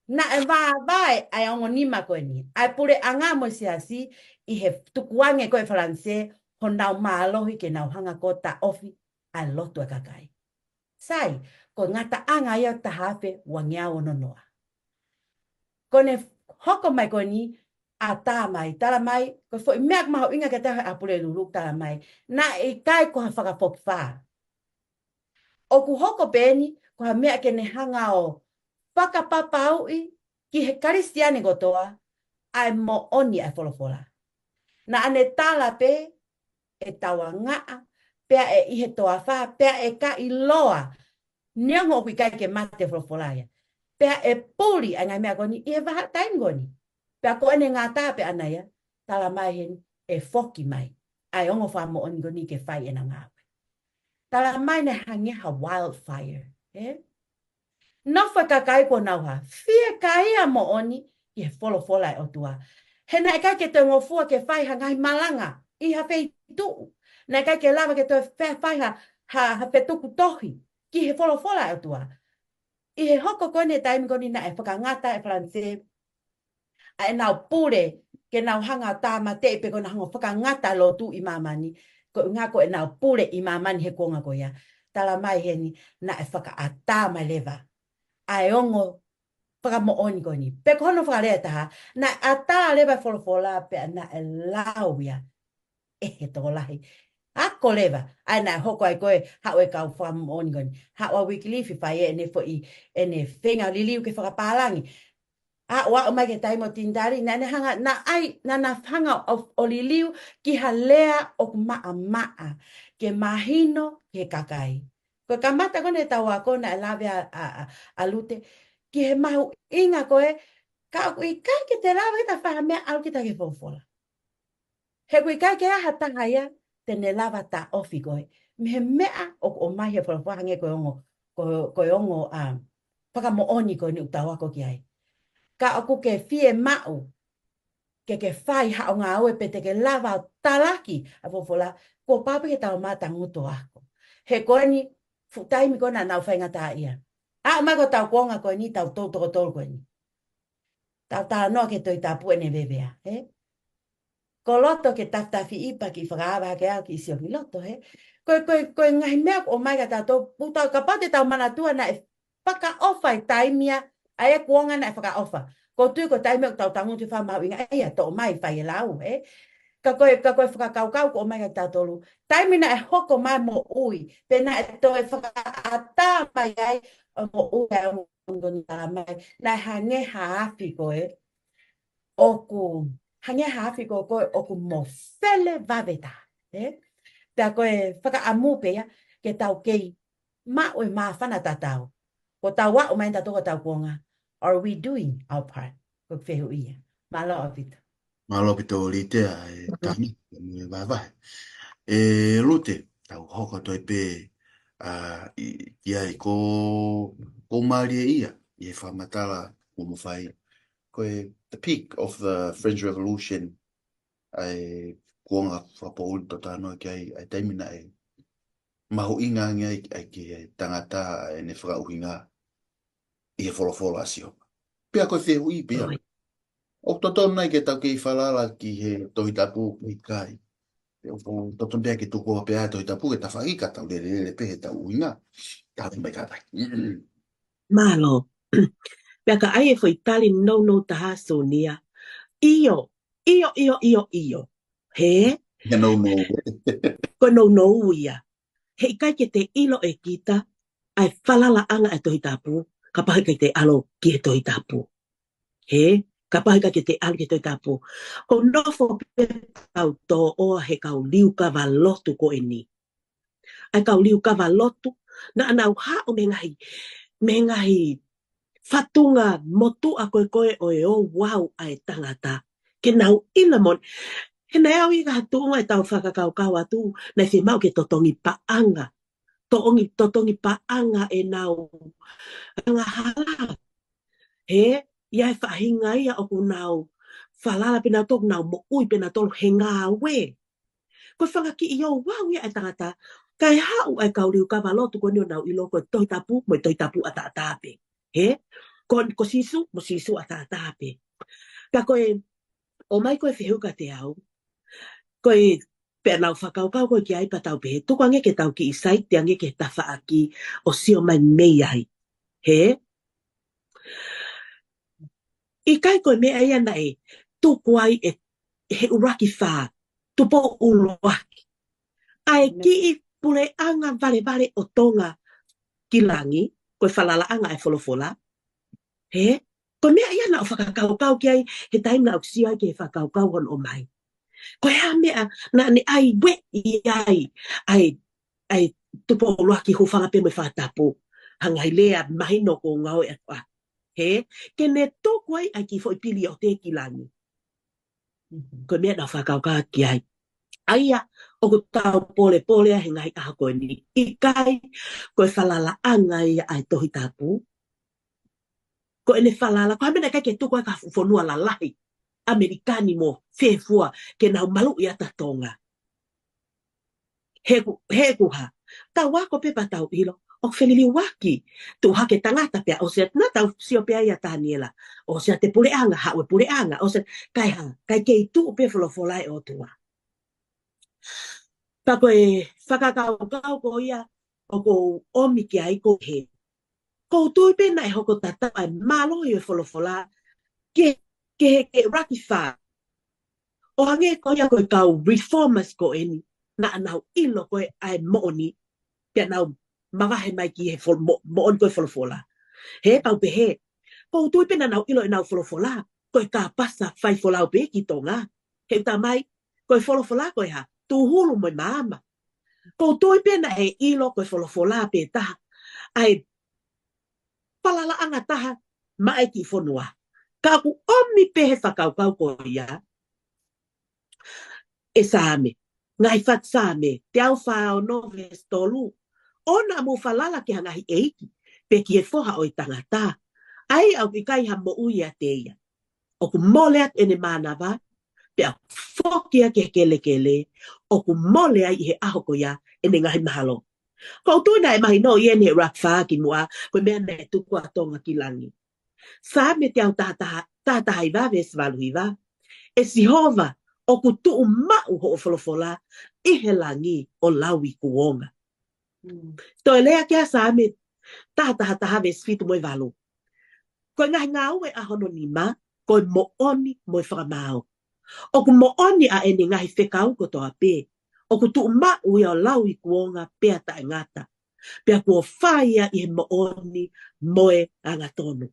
Naʻe vāvāʻi ʻa e ongo nima ko eni, ʻa e puleʻanga mo e siasi ʻi he tukuange ko ē ʻe Falanisē honau mālohi ke nau hanga ko ē ʻo taʻofi ʻa e lotu ʻa e kakai. Sai, ko e ngataʻanga ia ʻo e taha afe uangeau ono noa. Ko ʻene hoko mai ko eni, ʻatā mai, tala mai, ko e foʻi meʻa mahuʻinga ke taha ʻa Pulelulu, tala mai, naʻe ʻikai ko ha fakafokifā. ʻOku hoko pē eni ko ha meʻa ke ne hanga ʻo fakapapauʻi ki he Kalisitiane kotoa ʻa e moʻoni ʻa e folofola. Naʻa ne tala pē ʻe tauangaʻa, pea ʻe ʻi he toafa, pea ʻe ka ʻiloa, neongo ʻoku ʻikai ke mate e folofola ia. Pea ʻe puli ʻa e ngaahi meʻa ko eni ʻi he vahaʻa taimi ko eni. Pea ko ʻene ngata pē ʻana ia, tala mai heni, ʻe foki mai ʻa e ongo fakamoʻoni ko eni ke fai ʻena ngāue. Tala mai naʻe hangē ha wildfire, ē? Nofo e kakai kuo nau hā, fiekaia moʻoni ʻi he folofola ʻa e ʻOtua. He naʻe ʻikai ke toe ngofua ke fai ha ngaahi malanga ʻi ha feituʻu. Naʻe ʻikai ke lava ke toe fe-, fai ha, ha, ha fetuku tohi ki he folofola ʻa e ʻOtua. ʻI he hoko ko eni e taimi ko eni naʻe fakangata ʻe Falanisē ʻa ʻenau pule, ke nau hanga ʻo tāmateʻi pe ko ʻenau hanga ʻo fakangata e lotu ʻi māmani, ko e ʻuhinga ko ʻenau pule ʻi māmani he kuonga ko ia. Tala mai heni, naʻe fakaʻatā mai leva ʻa e ongo fakamoʻoni ko eni. Pe ko hono fakalea ʻe taha, naʻe ʻatā leva e folofola pea naʻe lau ia ʻe he tokolahi. Ako leva, ʻa ia naʻe hoko ai ko ē, haʻu e kau fakamoʻoni ko eni. Haʻu ʻa Wycliffe fai ʻene foʻi, ʻene feinga liliu ke fakapālangi. Aʻu, aʻu mai ki he taimi ʻo Tinitali, naʻa ne hanga, naʻa ai, naʻa na hanga ʻo, ʻo liliu ki ha lea ʻoku maʻamaʻa, ke mahino ki he kakai. Ko e kamata ko eni ʻetau ako naʻe lave ʻa, ʻa, ʻa, ʻa Lute, ki he mahuʻinga ko ē, ka ʻoku ʻikai ke te lava ke ta fai ha meʻa ʻalu kita ki he folofola. He ʻoku ʻikai ke ʻi ai ha taha ia te ne lava taʻofi koe mei he meʻa ʻoku ʻomai he folofola hangē ko e ongo, ko, ko e ongo, ʻa, fakamoʻoni ko eni ʻoku tau ako ki ai. Ka ʻoku ke fiemaʻu ke ke fai haʻo ngāue pe te ke lava ʻo talaki ʻa e folofola, kuo pau pē ke tau maʻu ʻa e tangutu ʻo ako. He ko eni fuʻu taimi ko ē naʻa nau faingataʻaʻia. Aʻu mai ko ʻetau kuonga ko eni, tautolu toko tolu ko eni. Tau talanoa ki he Tohi Tapu ʻene vevea, ē? Ko loto ke tafitafiʻi pea kiʻi fakaava hake au kiʻi sio ki loto, ē? Ko e, ko e, ko e ngaahi meʻa ʻoku ʻomai kia tautolu, ʻoku tau, kapau te tau manatua naʻe fakaʻofa e taimi ia, ʻa e kuonga naʻe fakaʻofa. ʻOku ou tui ko e taimi ʻoku tau tangutu fakamahuʻinga ai ia, toʻo mai fai e lau, ē? Ka ko e, ka ko e fakakaukau ʻoku ʻomai kia tautolu, taimi naʻe hoko mai e moʻui, pe naʻe toe fakaʻatā mai ai ʻa e moʻui ʻa e ongo tala mai, naʻe hangē ha afi ko ē ʻoku, hangē ha afi ko ē ʻoku mofele vave taha, ē? Pea ko e fakaʻamu pē ia ke tau kei maʻu e māfana tatau. Kuo tau aʻu mai eni tautolu ki hotau kuonga. Are we doing our part? Ko e fehuʻi ia. Mālō ʻaupito. Mālō ʻaupito Lute ʻa e tama, mo e vahevahe. ʻE Lute, tau hoko atu ai pē, ʻa, ʻi, ki ai ko, ko mālie ia, ʻi he fakamatala kuo mo fai. Ko e, the peak of the French Revolution, ʻa e kuonga fakapoʻuli ʻoku tau talanoa ki ai, ʻa e taimi naʻe mahuʻinga ange ai, ai ki he tangata ʻa ʻene fakaʻuhinga ʻi he folofola ʻa Sihova. Pea ko e fehuʻi pē ia. ʻOi. ʻOku totonu nai ke tau kei falala ki he Tohi Tapu pe ʻikai? Pe ʻoku totonu pē ke tuku pē ʻa e Tohi Tapu ke tafaʻaki ka tau lelelele pē heʻetau ʻuhinga. Tau mai kātaki. Mālō. Pea ka ʻai e foʻi tali nounou taha Sonia. ʻIo, ʻio, ʻio, ʻio, ʻio. Hē? He nounou. Ko e nounou ia. He ʻikai ke te ʻilo ʻe kita ʻa e falalaʻanga ʻa e Tohi Tapu, kapau heʻikai te ʻalu ki he Tohi Tapu. Hē? Kapau heʻikai ke te ʻalu ki he Tohi Tapu. ʻOku nofo pē kau tōʻoa he kau liukava lotu ko eni. ʻA e kau liukava lotu, naʻa nau haʻu mei he ngaahi, mei he ngaahi fatunga motuʻa ko ē ko ē ʻo e ouau ʻa e tangata. Ke nau ʻilo moʻoni, He naʻe ʻi ai ha tuʻunga ʻetau fakakaukau atu, naʻe fiemaʻu ke totongi paʻanga. Totongi, totongi paʻanga ʻenau angahala. He, ʻi ai e faʻahinga ia ʻoku nau falala pē nautolu, nau moʻui pē nautolu he ngāue. Ko e fanga kiʻi ouau ia ʻa e tangata, kae haʻu ʻa e kau liukava lotu ko eni ʻo nau ʻilo ko e Tohi Tapu, mo e Tohi Tapu ʻataʻatā pē. He? Ko, ko Sīsū, mo Sīsū ʻataʻatā pē. Ka ko e, ʻomai ko e fehuʻi kiate au. Ko e, pea nau fakakaukau ko ē ki ai pea tau pehē, tuku ange ke tau kiʻi saiti ange ki he tafaʻaki ʻo sio mai mei ai. He? ʻIkai ko e meʻa ia naʻe tuku ai ʻe, he ʻuluaki fā, Tupou ʻUluaki. ʻA e kiʻi puleʻanga valevale ʻo Tonga ki langi, ko e falalaʻanga ʻa e folofola. He? Ko e meʻa ia naʻa ku fakakaukau ki ai, he taimi naʻa ku sio ai ki he fakakaukau hono ʻomai. Ko e hā e meʻa naʻa ne ʻai ueʻi ai, ʻa e, ʻa e Tupou ʻUluaki hūfanga pē mo e fakatapu. Hangē ha lea mahino ko e ngāue ʻa e ʻOtua. He, ke ne tuku ai ʻa e kiʻi foʻi piliote ki langi. Ko e meʻa naʻa ku fakakaukau ki ai. ʻA ia, ʻoku tau polepole ai he ngaahi ʻaho ko eni. ʻIkai, ko e falalaʻanga ia ʻa e Tohi Tapu. Ko ʻene falala, ko e hā e meʻa naʻe ʻikai ke tuku ai ki ha fonua lalahi, ʻAmelika ni mo fē fua, ke nau maluʻi ʻa Tonga. He ʻoku, he ʻoku hā. Tau ako pē pea tau ʻilo, ʻoku feliliuaki. Tuʻu hake tangata pea ʻosi atu, naʻa tau sio pē ai ʻia Taniela. ʻOsi atu e puleʻanga, haʻu e puleʻanga, ʻosi atu, kae hā, kae kei tuʻu pē folofola ʻa e ʻOtua. Pea ko e fakakaukau ko ia, ʻoku ou ʻomi ki ai ko e hē. ʻOku ou tui pē naʻe hoko tatau ʻa e mālohi ʻo e folofola, ke, ke, ke ʻuluaki fā. ʻO hangē ko ia ko e kau reformers ko eni, naʻa nau ʻilo ko ē ʻa e moʻoni, pea nau mavahe mai ki he fol-, mo-, moʻoni ko e folofola. He pau pē he, ʻoku ou tui pē naʻa nau ʻilo ʻenau folofola, ko e kāpasa faifolau pē ki Tonga. He ʻoku talamai, ko e folofola ko e hā, tūhulu mo e maama. ʻOku ou tui pē naʻe ʻilo ko e folofola pē taha. ʻA e falalaʻanga taha maʻa e kiʻi fonua. Ka ʻoku ʻomi pē he fakakaukau ko ia, ʻe Saame. Ngaahi fatu Saame, teau fā ono veesi tolu. ʻOua naʻa mou falala ki ha ngaahi ʻeiki, pe ki he foha ʻo e tangata. ʻA ia ʻoku ʻikai ha moʻui ʻiate ia. ʻOku mole atu ʻene mānava, pea foki ia ki he kelekele, ʻoku mole ai ʻi he ʻaho ko ia ʻene ngaahi mahalo. ʻOku ou tui naʻe mahino ʻi heʻene ʻuluaki fā kimuʻa, ko e meʻa naʻe tuku ʻa Tonga ki langi. Saame teau taha taha, taha taha hiva veesi valu hiva. ʻE Sihova, ʻoku tuʻu maʻu hoʻo folofola ʻi he langi ʻo lauikuonga. Mm. Toe lea ki ai ʻa Saame taha taha taha veesi fitu mo e valu. Ko e ngaahi ngāue ʻa hono nima, ko e moʻoni mo e fakamaau. ʻOku moʻoni ʻa ʻene ngaahi fekau kotoa pē. ʻOku tuʻu maʻu ia ʻo lauikuonga pea taʻengata. Pea kuo fai ia ʻi he moʻoni mo e angatonu.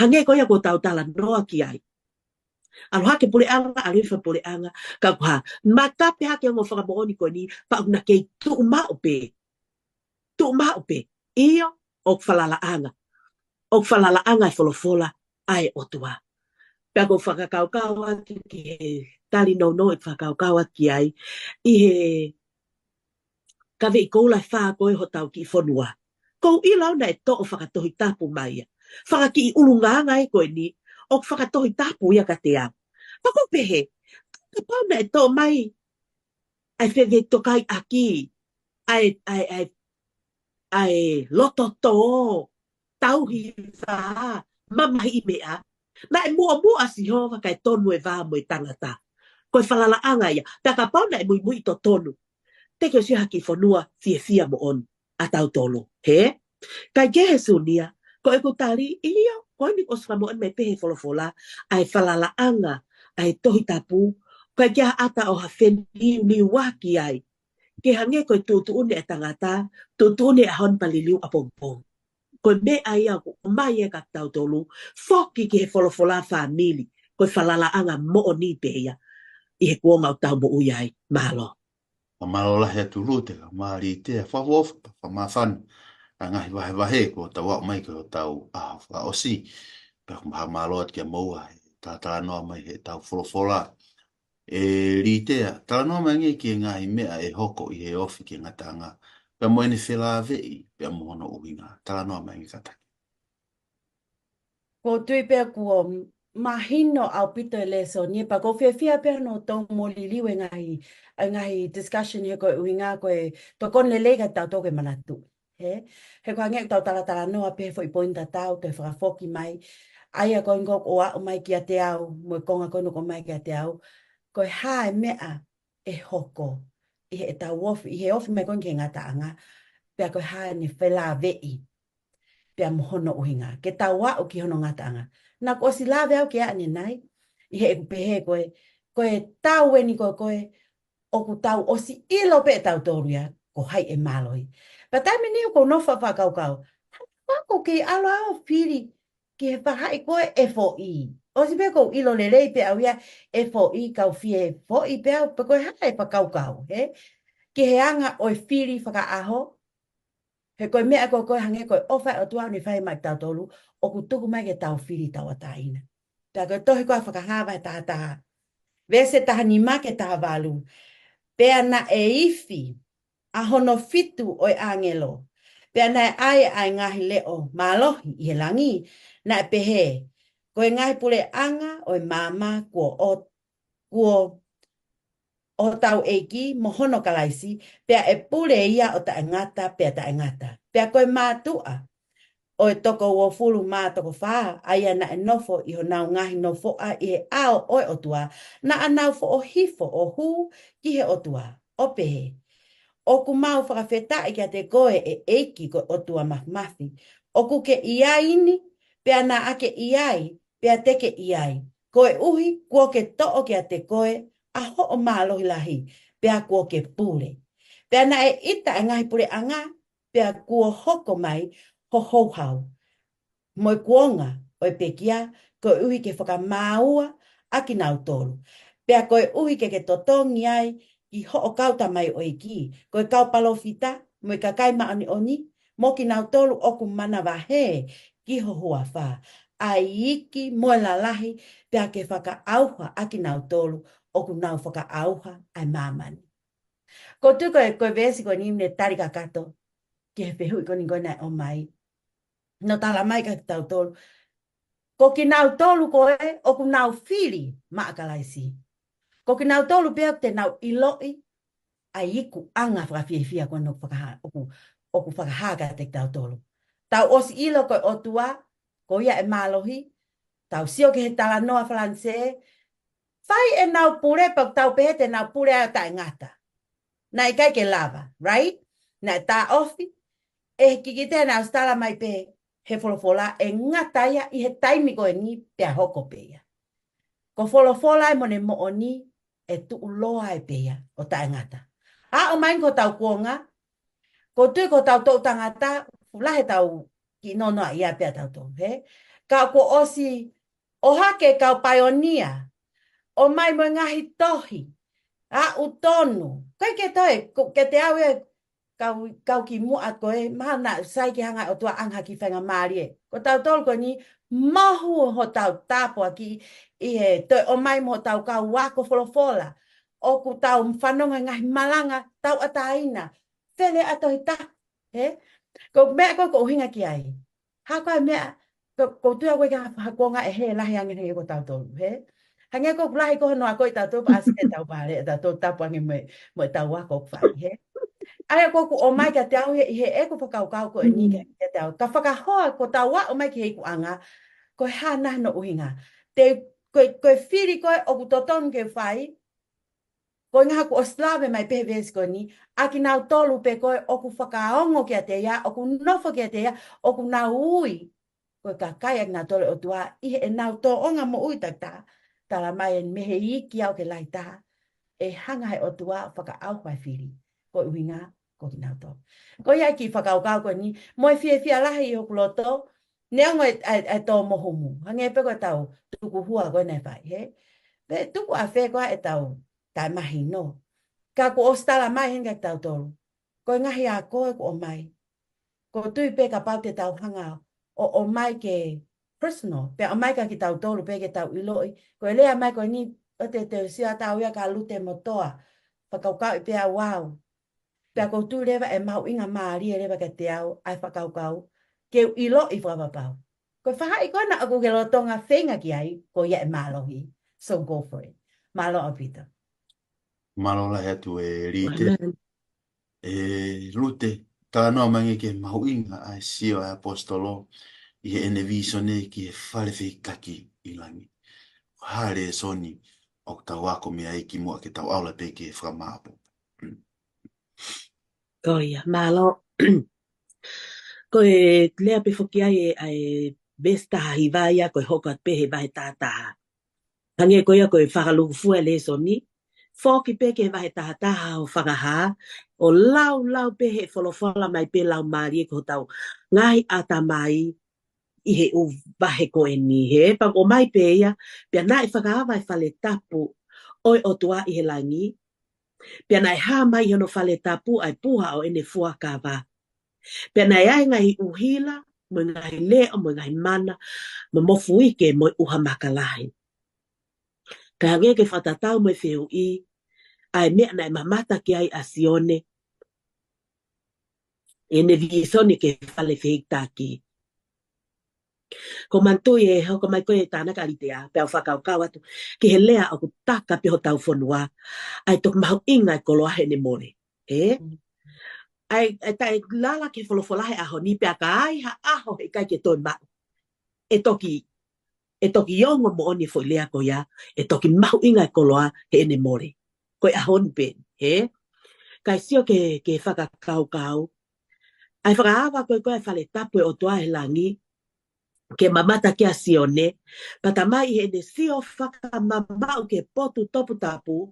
Hangē ko ia kuo tau talanoa ki ai. ʻAlu hake puleʻanga, ʻalu hifo puleʻanga, ka ʻoku hā, matape hake ongo fakamoʻoni ko eni, pea ʻoku na kei tuʻu maʻu pē. Tuʻu maʻu pē. ʻIo, ʻoku falalaʻanga. ʻOku falalaʻanga e folofola ʻa e ʻOtua. Pea ʻoku ou fakakaukau atu ki he tali nounou ʻeku fakakaukau atu ki ai, ʻi he kaveʻi koula ʻe fā ko ē hotau kiʻi fonua. ʻOku ou ʻilo au naʻe toʻo fakatohitapu mai ia. Fakakiʻi ʻulungaanga ē ko eni, ʻoku fakatohitapu ia kiate au. Pea ʻoku ou pehē, kapau naʻe toʻo mai ʻa e fefetokaiʻaki, ʻa e, ʻa e, ʻa e, ʻa e loto tō, tauhi vā, mamahiʻi meʻa. Naʻe muʻomuʻa ʻa Sihova kae tonu e vā mo e tangata. Ko e falalaʻanga ia. Pea kapau naʻe muimui totonu, te ke ʻosi ha kiʻi fonua fiefia moʻoni ʻa tautolu. He? Kae kehe Sunia, ko ʻeku tali, ʻio, ko eni ʻosi fakamoʻoni mai pē he folofola, ʻa e falalaʻanga ʻa e Tohi Tapu, ʻikai ke ʻata ʻo ha feliuliuaki ai. Ke hangē ko e tuʻutuʻuni ʻa e tangata, tuʻutuʻuni ʻa e ʻaho ni pea liliu ʻapongipongi. Ko e meʻa ia ʻoku ʻomai ʻe kitautolu, foki ki he folofola fāmili, ko e falalaʻanga moʻoni pē ia, ʻi he kuonga ʻoku tau moʻui ai, mālō. Fakamālō lahi atu Lute, ka mālie ʻa e fakaʻofoʻofa, fakamāfana, ʻa e ngaahi vahevahe kuo tau aʻu mai ki hotau ʻaho fakaʻosi. Pea ʻoku ou fakamālō atu kia moua, he talatalanoa mai heʻetau folofola. ʻE Litea, talanoa mai angē ki he ngaahi meʻa ʻe hoko ʻi he ofi ki he ngataʻanga, pea mo ʻene felāveʻi, pea mo hono ʻuhinga. Talanoa mai angē kātaki. Ko u tui pē kuo mahino ʻaupito e lēsoni, pea ʻoku ou fiefia pē hono tau mo liliu e ngaahi, e ngaahi discussion he ko e ʻuhinga ko e tokoni lelei ka tau toki manatu. He, he ko e hangē ʻoku tau talatalanoa pē he foʻi poini tatau, toe fakafoki mai. ʻA ia ko e ʻuhinga ʻoku ʻomai kiate au, mo e konga ko eni ʻoku ʻomai kiate au. Ko e hā e meʻa ʻe hoko ʻi heʻetau ofi, ʻi he ofi mai ko eni ki he ngataʻanga, pea ko e hā ʻene felāveʻi, pea mo hono ʻuhinga. Ke tau aʻu ki hono ngataʻanga. Naʻá ku ʻosi lave au ki ai ʻanenai, ʻi heʻeku pehē ko e, ko e tau eni ko e, ko e, ʻoku tau ʻosi ʻilo pē ʻe tautolu ia, ko hai ʻe mālohi. Pea taimi ni ʻoku ou nofo ʻo fakakaukau, hangē ʻoku ou kei ʻalu au ʻo fili ki he faʻahi ko ē ʻe foʻi. ʻOsi pē ʻoku ou ʻilo lelei pē au ia ʻe foʻi, kau fie foʻi pē au, pe ko e hā e fakakaukau, he? Ki he anga ʻo e fili fakaʻaho, he ko e meʻa ko ē ko e hangē ko e ʻofa ʻa e ʻOtua ʻoku ne fai maʻa tautolu, ʻoku tuku mai ke tau fili tauʻatāina. Pea ko e tohi ko ē Fakahā vahe taha taha, veesi taha nima ki he taha valu. Pea naʻe ifi ʻa hono fitu ʻo e ʻāngelo. Pea naʻe ʻai ʻa e ngaahi leʻo mālohi ʻi he langi, naʻe pehē, Ko e ngaahi puleʻanga ʻo e maama kuo ʻo, kuo ʻo hotau ʻEiki mo hono Kalaisi, pea ʻe pule ia ʻo taʻengata pea taʻengata. Pea ko e mātuʻa ʻo e toko uofulu mā toko fā, ʻa ia naʻe nofo ʻi honau ngaahi nofoʻa ʻi he ʻao ʻo e ʻOtua, naʻa nau foʻohifo ʻo hū ki he ʻOtua, ʻo pehē, ʻOku mau fakafetaʻi kiate koe, ʻe ʻEiki ko e ʻOtua Māfimafi. ʻOku ke ʻi ai ni, pea naʻa ke ʻi ai, pea te ke ʻi ai. Koeʻuhi kuo ke toʻo kiate koe ʻa hoʻo mālohi lahi, pea kuo ke pule. Pea naʻe ʻita e ngaahi puleʻanga, pea kuo hoko mai ho houhau mo e kuonga ʻo e pekia, koeʻuhi ke fakamāua ʻa kinautolu. Pea koeʻuhi ke ke totongi ai ki hoʻo kau tamaioʻeiki, ko e kau palōfita, mo e kakai māʻoniʻoni, mo kinautolu ʻoku manavahē ki ho huafa, ʻa e iiki mo e lalahi, pea ke fakaʻauha ʻa kinautolu ʻoku nau fakaʻauha ʻa e māmani. Ko u tui ko e, ko e veesi ko eni ne tali kakato ki he fehuʻi ko eni ko ē naʻe ʻomai. Naʻe tala mai kia kitautolu, ko kinautolu ko ē ʻoku nau fili maʻa Kalaisi, ko kinautolu pē ʻoku te nau ʻiloʻi ʻa e ikuʻanga fakafiefia ko ena ʻoku fakahā, ʻoku, ʻoku fakahā kiate kitautolu. Tau ʻosi ʻilo ko e ʻOtua, ko ia ʻe mālohi, tau sio ki he talanoa Falanisē, fai ʻenau pule pea ʻoku tau pehē te nau pule ai ʻo taʻengata. Naʻe ʻikai ke lava, right? Naʻe taʻofi, ʻe he kikite naʻe ʻosi tala mai pē he folofola ʻe ngata ia ʻi he taimi ko eni pea hoko pē ia. Ko e folofola ē mo ʻene moʻoni ʻe tuʻuloa ai pē ia ʻo taʻengata. ʻA ʻomai ko hotau kuonga, ko u tui ko hotau toʻu tangata, fuʻu lahi ʻetau kiʻi nonoʻa ia pea tautolu, he? Ka kuo ʻosi ʻohake kau paionia, ʻomai mo e ngaahi tohi, aʻu tonu. ʻIkai ke toe, ko, kiate au ē, kau, kau kimuʻa ko ē, mahalo naʻe sai ke hanga ʻOtua ʻo ʻange ha kiʻi faingamālie. Ko tautolu ko eni, mahu hotau tāpuaki ʻi he toe ʻomai mo hotau kau ako folofola. ʻOku tau fanongo he ngaahi malanga tauʻatāina, fele ʻa e Tohi Tapu, he? Ko e meʻa ko ē ʻoku ou ʻuhinga ki ai. Hā ko e meʻa, ko, ko u tui au ko e ka ha kuonga ʻe hē lahi ange he ko tautolu, he? Hangē ko e lahi ko hono akoʻi tautolu pea ʻasi ke tau pale, tautolu tapu ange mo e, mo ʻetau ako ʻoku fai, he? ʻA ia ko ʻoku ʻomai kiate au he, ʻi heʻeku fakakaukau ko eni kiate au. Ka fakahoa ko ʻetau ʻomai ki he ikuʻanga, ko e hā nai hono ʻuhinga. Te, ko e, ko e fili ko ē ʻoku totonu ke fai, ko e ʻuhinga ʻoku ʻosi lave mai pē he veesi ko eni, ʻa kinautolu pē ko ē ʻoku fakaongo kiate ia, ʻoku nofo kiate ia, ʻoku nau ui ko e kakai ʻa kinautolu ʻo e ʻOtua, ʻi heʻenau tōʻonga moʻui takitaha, tala mai eni mei he iiki au ki he lahi taha, ʻe hanga he ʻOtua ʻo fakaʻauha e fili, ko e ʻuhinga ko kinautolu. Ko ia e kiʻi fakakaukau ko eni, mo e fiefia lahi ʻi hoku loto, neongo e, e, e tō mo humu, hangē pē ko ʻetau tukuhua ko ē naʻe fai, he? Pe tuku ʻafē ko ē ʻetau taʻemahino. Ka kuo ʻosi tala mai heni kia kitautolu, ko e ngaahi ako ē kuo ʻomai. Ko u tui pē kapau te tau hanga ʻo, ʻomai ke personal, pea ʻomai kia kitautolu pē ke tau ʻiloʻi, ko e lea mai ko eni, ʻo te te sio atu ia kia Lute mo Toa, fakakaukauʻi pē au. Pea ʻoku ou tui leva ʻe mahuʻinga mālie leva kiate au ʻa e fakakaukau ke u ʻiloʻi fakapapau. Ko e faʻahi ko ena ʻoku ke lolotonga feinga ki ai, ko ia ʻe mālohi. So go for it. Mālō ʻaupito. Mālō lahi atu e Lite. E Lute, talanoa mai ange ki he mahuʻinga ʻa e sio ʻa e ʻaposetolo ʻi heʻene vīsone ki he fale fehikitaki ʻi langi. Hā e lēsoni ʻoku tau ako mei ai kimuʻa ke tau ʻalu pē ki he fakamāʻopoʻopo? Ko ia, mālō. Ko e lea pē foki ai ʻa e veesi taha hiva ia ko e hoko atu pē he vahe taha taha. Hangē ko ia ko e fakalūkufua e lēsoni, foki pē ki he vahe taha taha ʻo fakahā, ʻo lau lau pē he folofola mai pē lau mālie ko hotau ngaahi ʻatamai ʻi he ʻū vahe ko eni he, pea ʻomai pē ia, pea naʻe fakaava e fale tapu ʻo e ʻOtua ʻi he langi, pea naʻe hā mai ʻi hono fale tapu ʻa e puha ʻo ʻene fuakava. Pea naʻe ʻi ai e ngaahi ʻuhila, mo e ngaahi leʻo, mo e ngaahi mana, mo e mofuike, mo e ʻuha maka lahi. Ka hangē ko e fakatatau mo e fehuʻi, ʻa e meʻa naʻe mamata ki ai ʻa Sione, ʻene vīsone ki he fale fehikitaki. Ko manatu ʻe hoko mai ko e tānaki ʻa Lite, pea u fakakaukau atu ki he lea ʻoku taka pē hotau fonua, ʻa e toki mahuʻinga e koloa heʻene mole. Ē? ʻA e, ʻa e taʻe lala ki he folofola he ʻaho ni pea ka ai ha ʻaho heʻikai ke toe maʻu, ʻe toki, ʻe toki ongo moʻoni e foʻi lea ko ia, ʻe toki mahuʻinga e koloa heʻene mole. Ko e ʻaho ni pē, ē? Kae sio ki he, ki he fakakaukau, ʻa e fakaava ko ē ko e fale tapu ʻo e ʻOtua he langi, ke mamata kia Sione, pea tā mai ʻi heʻene sio fakamamaʻu ki he potu toputapu,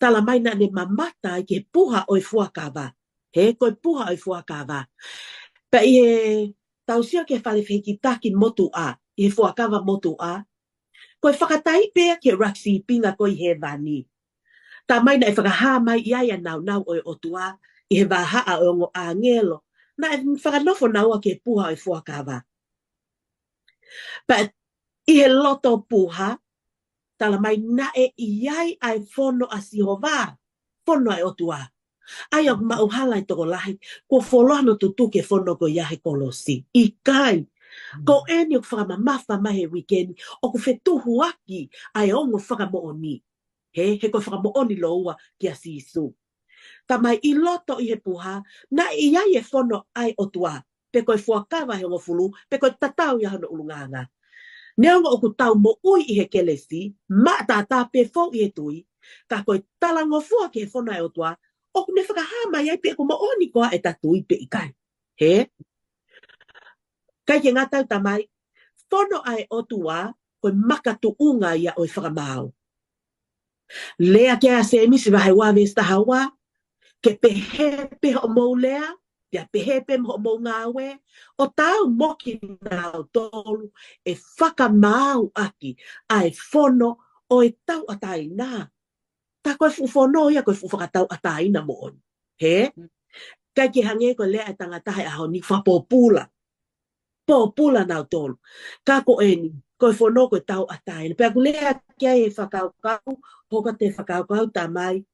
tala mai naʻa ne mamata ai ki he puha ʻo e fuakava. He, ko e puha ʻo e fuakava. Pea ʻi heʻetau sio ki he fale fehikitaki motuʻa, ʻi he fuakava motuʻa, ko e fakatātā pē ia ki he ʻuluaki sīpinga ko ē ʻi hēvani. Tā mai naʻe fakahā mai ʻi ai ʻa e nāunau ʻo e ʻOtua ʻi he vahaʻa ʻo e ongo ʻāngelo, naʻe fakanofo naua ki he puha ʻo e fuakava. Pea ʻi he loto puha, tala mai naʻe ʻi ai ʻa e fono ʻa Sihova, fono ʻa e ʻOtua. ʻA ia ʻoku maʻuhala e tokolahi, kuo fuoloa hono tutuki e fono ko ia he kolosi. ʻIkai, ko eni ʻoku fakamamafa mai he uike ni, ʻoku fetuhuaki ʻa e ongo fakamoʻoni. He, he ko e fakamoʻoni lōua kia Sīsū. Tā mai ʻi loto ʻi he puha, naʻe ʻi ai e fono ʻa e ʻOtua, pe ko e fuakava ʻe hongofulu, pe ko e tatau ia hono ʻulungaanga. Neongo ʻoku tau moʻui ʻi he kelesi, maʻataʻatā pē foʻi ʻi he tui, ka ko e talangofua ki he fono ʻa e ʻOtua, ʻoku ne fakahā mai ai pe ʻoku moʻoni koā ʻeta tui pe ʻikai. He? ʻIkai ke ngata ai, tā mai, fono ʻa e ʻOtua, ko e makatuʻunga ia ʻo e fakamaau. Lea ki ai ʻa Sēmisi vahe ua veesi taha ua, ke pehē pē hoʻomou lea, pea pehē pē mo hoʻomou ngāue, ʻo taau mo kinautolu ʻe fakamaauʻaki ʻa e fono ʻo e tauʻatāina. Tā ko e fuʻu fono ia ko e fuʻu fakatauʻatāina moʻoni. He? ʻIkai ke hangē ko e lea ʻa e tangata he ʻaho ni fakapōpula. Pōpula nautolu. Ka ko eni, ko e fono ko e tauʻatāina. Pea ʻoku lea ki ai e fakakaukau, hoko atu e fakakaukau tā mai.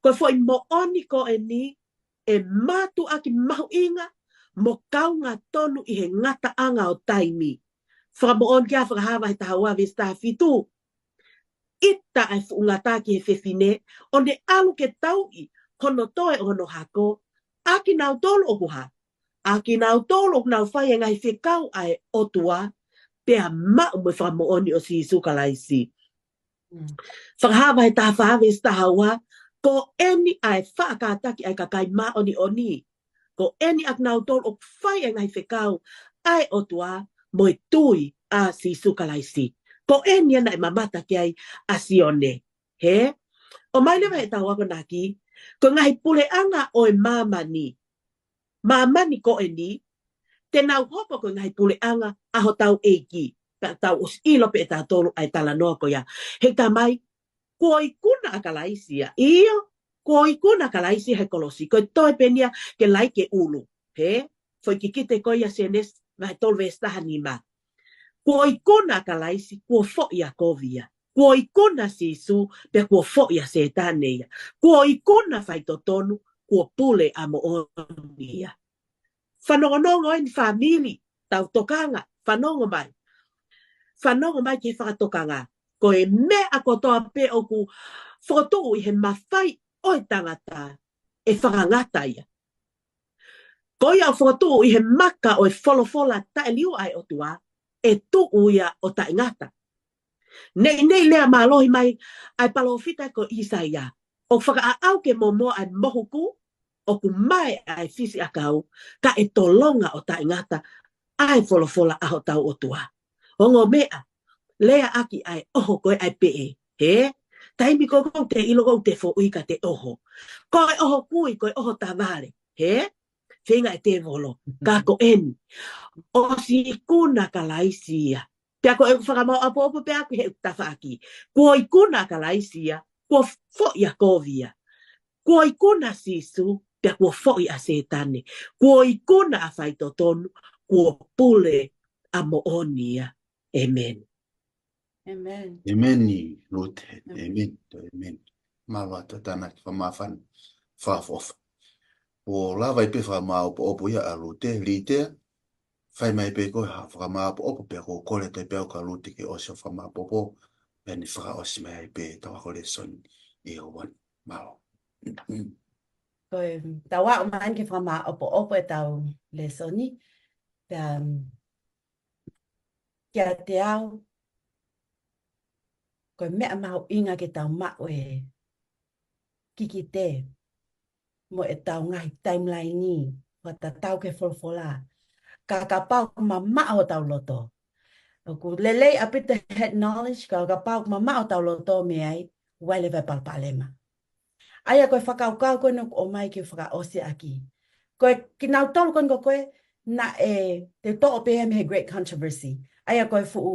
Ko e foʻi moʻoni ko eni, ʻe mātuʻaki mahuʻinga, mo kaunga tonu ʻi he ngataʻanga ʻo taimi. Fakamoʻoni ki ai Fakahā vahe taha ua veesi taha fitu. ʻIta ʻa e fuʻu ngata ki he fefine, ʻo ne ʻalu ke tauʻi hono toe ʻo hono hako, ʻa kinautolu ʻoku hā, ʻa kinautolu ʻoku nau fai e ngaahi fekau ʻa e ʻOtua, pea maʻu mo e fakamoʻoni ʻo Sīsū Kalaisi. Fakahā vahe taha fā veesi taha ua, ko eni ʻa e faʻa kātaki ʻa e kakai māʻoniʻoni. Ko eni ʻa kinautolu ʻoku fai e ngaahi fekau ʻa e ʻOtua mo e tui ʻa Sīsū Kalaisi. Ko eni ia naʻe mamata ki ai ʻa Sione. He? ʻOmai leva heʻetau akonaki, ko e ngaahi puleʻanga ʻo e māmani. Māmani ko eni, te nau hoko ko e ngaahi puleʻanga ʻa hotau ʻEiki. Pea tau ʻosi ʻilo pē ʻe tautolu ʻa e talanoa ko ia. He tā mai, kuo ikuna ʻa Kalaisi ia. ʻIo, kuo ikuna ʻa Kalaisi he kolosi. Ko e toe pē eni ia ke laiki e ʻulu. He? Foʻi kikite ko ia Sēnesi vahe tolu veesi taha nima. Kuo ikuna ʻa Kalaisi, kuo foʻi ʻa kovi ia. Kuo ikuna Sīsū, pea kuo foʻi ʻa Sētane ia. Kuo ikuna faitotonu, kuo pule ʻa moʻoni ia. Fanongonongo eni fāmili, tau tokanga, fanongo mai. Fanongo mai ki he fakatokanga. Ko e meʻa kotoa pē ʻoku fokotuʻu ʻi he mafai ʻo e tangata, ʻe fakangata ia. Ko ia ʻoku fokotuʻu ʻi he maka ʻo e folofola taʻeliu ʻa e ʻOtua, ʻe tuʻu ia ʻo taʻengata. Neʻineʻi lea mālohi mai ʻa e palōfita ko ʻIsaia, ʻoku fakaʻaʻau ke momoa ʻa e mohuku, ʻoku mae ʻa e fisi ʻakau, ka ʻe tolonga ʻo taʻengata ʻa e folofola ʻa hotau ʻOtua. Ongo meʻa, lea ʻaki ʻa e ʻoho ko ē ʻa e peʻe. Hē? Taimi ko ē ʻoku te ʻilo ʻoku te foʻi ka te ʻoho. Ko e ʻoho kui, ko e ʻoho tavale. Hē? Feinga e tēvolo. Ka ko eni. ʻOsi ikuna Kalaisi ia. Pea ko e fakamaʻopoʻopo pē ʻaku he tafaʻaki. Kuo ikuna Kalaisi ia, kuo foʻi ʻa kovi ia. Kuo ikuna Sīsū, pea kuo foʻi ʻa Sētane. Kuo ikuna ʻa faitotonu, kuo pule ʻa moʻoni ia. ʻĒmeni. ʻĒmeni. ʻĒmeni, Lute. ʻĒmeni. ʻĒmeni. Mālō atu e tānaki fakamāfana fakaʻofoʻofa. ʻO lava ai pē fakamāʻopoʻopo ia ʻa Lute, Litea, fai mai pē ko e ha fakamāʻopoʻopo pea ko e kole atu pē ʻa Lute ke ʻosi ʻo fakamāʻopoʻopo, pea ne fakaʻosi mai ai pē ʻetau ako lēsoni ʻi he ʻaho ni. Mālō. Ko e tau aʻu mai ke fakamāʻopoʻopo ʻetau lēsoni, pea, um, kiate au, ko e meʻa mahuʻinga ke tau maʻu e kikite mo ʻetau ngaahi timeline ni, fakatatau ki he folofola. Ka kapau ʻoku mamaʻo hotau loto. ʻOku lelei ʻaupito head knowledge, ka kapau ʻoku mamaʻo hotau loto mei ai, ʻoku ʻi ai leva e palopalema. ʻA ia ko e fakakaukau ko eni ʻoku ʻomai ke fakaʻosi ʻaki. Ko e kinautolu ko eni ko ē, naʻe, te u toʻo pē ia mei he Great Controversy. ʻA ia ko e fuʻu,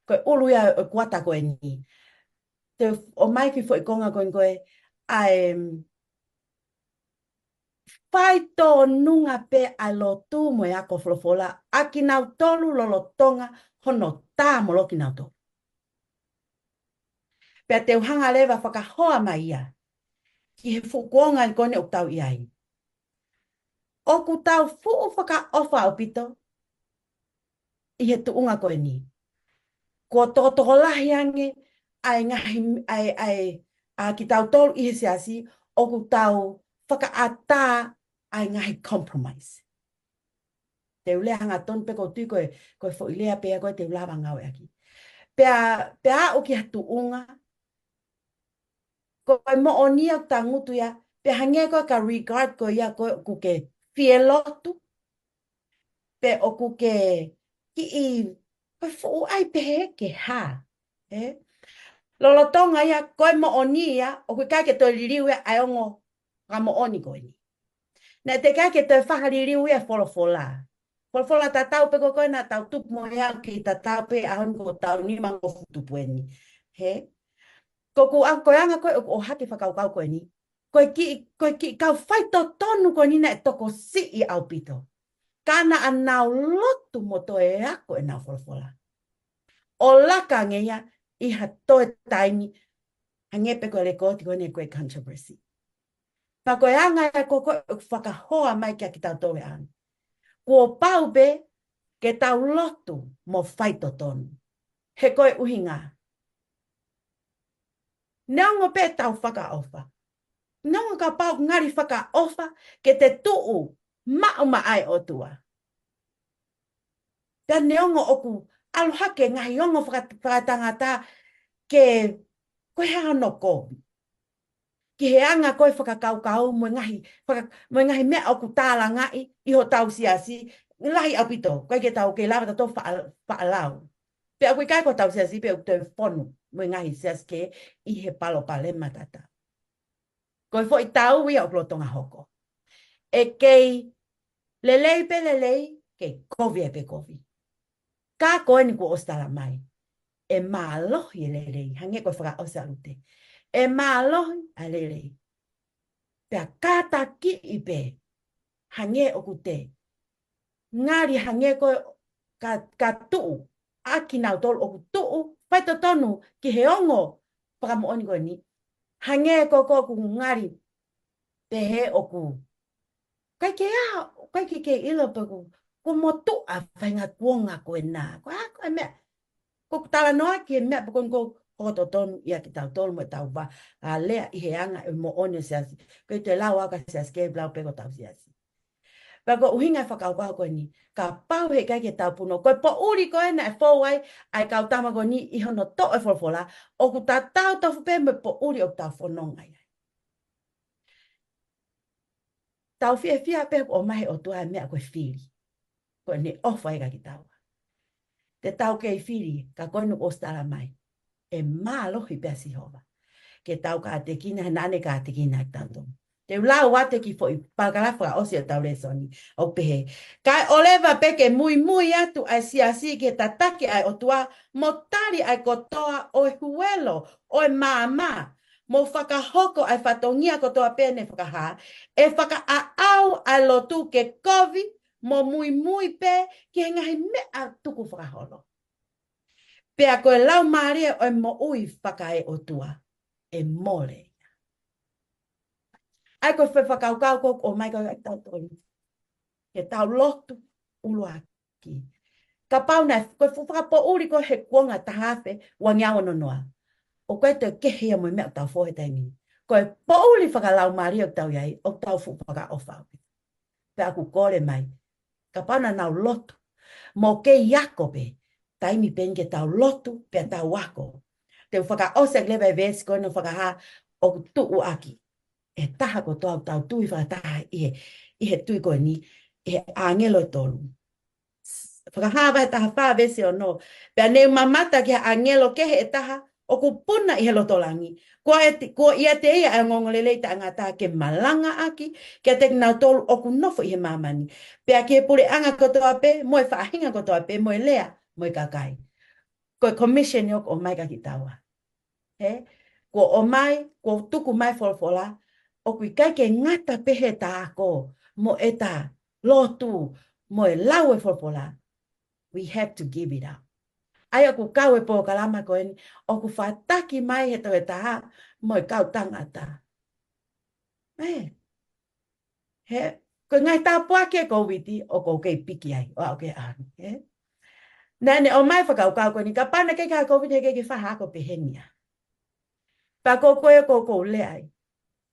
ko e ʻulu ia ʻo e kuata ko eni. Te u ʻomai ki he foʻi konga ko eni ko ē, ʻa e, faitōnunga pē ʻa e lotu mo e ako folofola ʻa kinautolu lolotonga hono tā molo kinautolu. Pea te u hanga leva fakahoa mai ia ki he fuʻu kuonga ko eni ʻoku tau ʻi ai. ʻOku tau fuʻu fakaʻofa ʻaupito ʻi he tuʻunga ko eni. Kuo tokotokolahi ange ʻa e ngaahi, ʻa e, ʻa e, ʻa kitautolu ʻi he siasi ʻoku tau fakaʻatā ʻa e ngaahi compromise. Te u lea hangatonu pē ʻoku ou tui ko e, ko e foʻi lea pē ia ko ē te u lava ngāueʻaki. Pea, pea aʻu ki ha tuʻunga, ko e moʻoni ia ʻoku tangutu ia, pea hangē ko e ka regard ko ia ko ē ʻoku ke fie lotu, pe ʻoku ke kiʻi, ko e fuʻu ʻai pehē ke hā, ē? Lolotonga ia, ko e moʻoni ia, ʻoku ʻikai ke toe liliu ia ʻa e ongo fakamoʻoni ko eni. Naʻe teʻeki ai ke toe fakaliliu ia e folofola. Folofola tatau pē ko ē naʻa tau tupu mo ia ʻoku kei tatau pē ʻaho ni ko e taʻu nima nofo tupu eni. Hē? Ko ʻeku ʻa-, ko e anga ko ē ʻoku ʻohake fakakaukau ko eni. Ko e kiʻi, ko e kiʻi kau faitotonu ko eni naʻe tokosiʻi ʻaupito. Ka naʻa nau lotu mo toe ako ʻenau folofola. ʻO laka ange ia ʻi ha toe taimi, hangē pē ko e lekooti ko eni e Great Controversy. Pea ko e anga ia ko ē ʻoku fakahoa mai kia kitautolu e ʻaho ni. Kuo pau pē ke tau lotu mo faitotonu. He ko e ʻuhinga, neongo pē ʻetau fakaʻofa. Neongo kapau ngali fakaʻofa ke te tuʻu maʻu maʻa e ʻOtua. Pea neongo ʻoku ʻalu hake ngaahi ongo faka-, fakatangata ke ko e hā hono kovi. Ki he anga ko ē fakakaukau mo e ngaahi faka-, mo e ngaahi meʻa ʻoku tālangaʻi ʻi hotau siasi, lahi ʻaupito, ʻoku ʻikai ke tau kei lava tautolu faʻa-, faʻa lau. Pea ʻoku ʻikai ko hotau siasi pē ʻoku toe fonu mo e ngaahi siasi kehe ʻi he palopalema tatau. Ko e foʻi tau ia ʻoku lolotonga hoko. ʻE kei lelei pē lelei, kei kovi ai pē kovi. Ka ko eni kuo ʻosi tala mai. ʻE mālohi e lelei, hangē ko e fakaʻosi ʻa Lute. ʻE mālohi ʻa e lelei. Pea kātakiʻi pē, hangē ʻoku te ngali hangē ko e ka, ka tuʻu, ʻa kinautolu ʻoku tuʻu faitotonu ki he ongo fakamoʻoni ko eni. Hangē ko ʻoku ngali pehē ʻoku ʻikai ke ʻi ai, ʻikai ke ke ʻilo pe ʻoku, ʻoku motuʻa faʻahinga kuonga ko ena. Ko e hā ko e meʻa, ko ʻeku talanoa ki he meʻa pē ko eni ʻoku totonu ia kiate kitautolu mo ʻetau vā, ʻa, lea ʻi he anga ʻo e moʻoni ʻo e siasi. ʻOku ʻikai te u lau au ki he siasi, ʻoku ou lau pē ki hotau siasi. Pea ko e ʻuhinga e fakakaukau ko eni, kapau he ʻikai ke tau punou, ko e poʻuli ko ena ʻe fou ai ʻa e kau tama ko eni ʻi hono toʻo e folofola, ʻoku tatau tofu pē mo e poʻuli ʻoku tau fononga ai. Tau fiefia pē ʻoku ʻomai ʻe he ʻOtua e meʻa ko e fili. Ko ʻene ʻofa ia kiate kitaua. Te tau kei fili, ka ko eni ʻoku ʻosi tala mai, ʻe mālohi pē ʻa Sihova ke tau kātekina, he naʻa ne kātekina kitautolu. Te u lau atu e kiʻi foʻi palakalafi fakaʻosi ʻo ʻetau lēsoni, ʻoku pehē: Kae ʻoleva pē ke muimui atu ʻa e siasi ki he tataki ʻa e ʻOtua, mo tali ʻa e kotoa ʻo e huelo ʻo e maama, mo fakahoko ʻa e fatongia kotoa pē ne fakahā, ʻe fakaʻaʻau ʻa e lotu ke kovi mo muimui pē ki he ngaahi meʻa tukufakaholo. Pea ko e laumālie ʻo e moʻui fakaeʻotua ʻe mole ia. ʻA ia ko e foʻi fakakaukau ko ē ʻoku ʻomai kiate kitautolu, ke tau lotu ʻuluaki. Kapau naʻe, ko e fuʻu fakapoʻuli ko ē he kuonga taha afe uangeau ono noa, ʻoku ʻikai toe kehe ia mo e meʻa ʻoku tau fou he taimi ni. Ko e poʻuli fakalaumālie ʻoku tau ʻi ai, ʻoku tau fuʻu fakaʻofa ʻaupito. Pea ʻoku kole mai, kapau naʻa nau lotu, mo kei ako pē, taimi pē eni ke tau lotu pea tau ako. Te u fakaʻosi ʻaki leva e veesi ko ena ʻoku fakahā ʻoku tuʻuaki ʻe he Taha kotoa ʻoku tau tui fakataha ʻi he, ʻi he tui ko eni, ʻi he ʻāngelo ʻe tolu. Fakahā vahe taha fā veesi ono: Pea ne u mamata ki ha ʻāngelo kehe ʻe taha ʻoku puna ʻi he loto langi, kuo ʻiate, kuo ʻiate ia ʻa e ongoongolelei taʻengata ke malangaʻaki kiate kinautolu ʻoku nofo ʻi he māmani, pea ki he puleʻanga kotoa pē, mo e faʻahinga kotoa pē, mo e lea, mo e kakai. Ko e commission ʻoku ʻomai kiate kitaua. He, kuo ʻomai, kuo tuku mai folofola, ʻoku ʻikai ke ngata pē heʻeta ako, mo ʻeta lotu, mo e lau e folofola. We have to give it up. ʻA ia ʻoku kau e polokalama ko eni, ʻoku fataki mai he Tohi Tapu mo e kau tangata. Ē, he, ko e ngaahi tāpuaki e Kōviti ʻoku ou kei piki ai, ʻo aʻu ki he ʻaho ni, ē? Naʻa ne ʻomai e fakakaukau ko eni, kapau naʻe ʻikai ke ʻi ai e Kōviti, he ʻikai ke fai ha ako pehē ni ia. Pea ko e, ko e, ʻoku ou lea ai,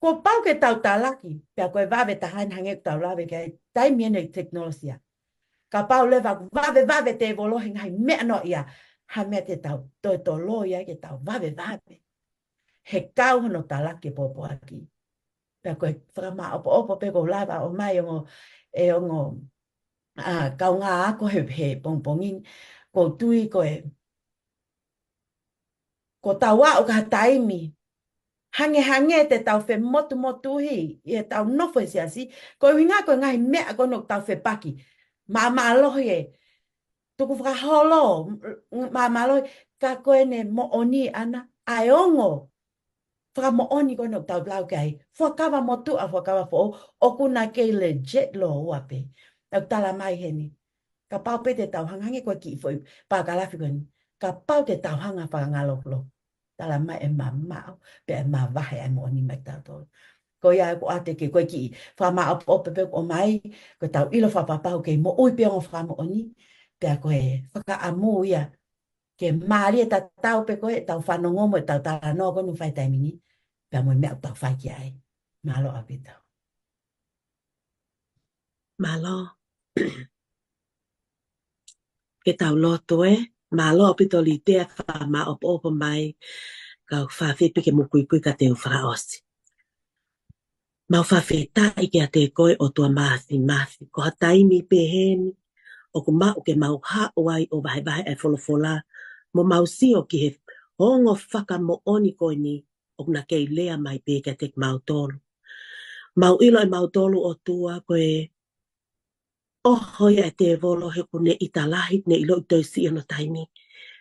kuo pau ke tau talaki, pea ko e vave taha eni hangē ʻoku tau lave ki ai, taimi eni ʻo e tekinolosia. Kapau leva ʻoku vave, vave e tēvolo he ngaahi meʻa noaʻia, ha meʻa te tau toe toloi ai ke tau vave, vave. He kau hono talaki e pōpoaki. Pea ko e fakamāʻopoʻopo pē ʻoku ou lava ʻo ʻomai ʻe he ongo, ʻe he ongo, ʻa, kaungā ako he, he pongipongi ni, ʻoku ou tui ko e, kuo tau aʻu ki ha taimi, hangehangē te tau femotumotuhi ʻi heʻetau nofo he siasi, ko e ʻuhinga ko e ngaahi meʻa ko ena ʻoku tau fepaki. Māmālohi e tukufakaholo, māmālohi, ka ko ʻene moʻoni ʻana, ʻa e ongo fakamoʻoni ko ena ʻoku tau lau ki ai, fuakava motuʻa, fuakava foʻou, ʻoku na kei legit lōua pē. ʻOku tala mai heni, kapau pē te tau hanga, hangē ko e kiʻi foʻi palakalafi ko eni, kapau te tau hanga ʻo fakangaloloto, tala mai ʻe mamaʻo, pea ʻe mavahe ʻa e moʻoni maʻa kitautolu. Ko ia ʻoku ou ʻoatu ʻe au ko e kiʻi fakamāʻopoʻopo pē ʻoku ʻomai, ko ʻetau ʻilo fakapapau ʻoku kei moʻui pē ongo fakamoʻoni, pea ko e fakaʻamu ia ke mālie tatau pē ko ē ʻetau fanongo mo ʻetau talanoa ko eni ʻoku fai he taimi ni, pea mo e meʻa ʻoku tau fai ki ai. Mālō ʻaupito. Mālō. Ke tau lotu ē, mālō ʻaupito Litea e fakamāʻopoʻopo mai, kau fafepi ke mukuikui ka te u fakaʻosi. Mau fakafetaʻi kiate koe ʻOtua Māfimafi, ko ha taimi pehē ni, ʻoku mau, ke mau haʻu ai ʻo vahevahe ʻa e folofola, mo mau sio ki he ongo fakamoʻoni ko eni, ʻoku na kei lea mai pē kiate kimautolu. Mau ʻilo ʻe mautolu ʻOtua ko e ʻoho ia ʻa e tēvolo he ʻoku ne ʻita lahi, ne ʻiloʻi toe siʻi hono taimi.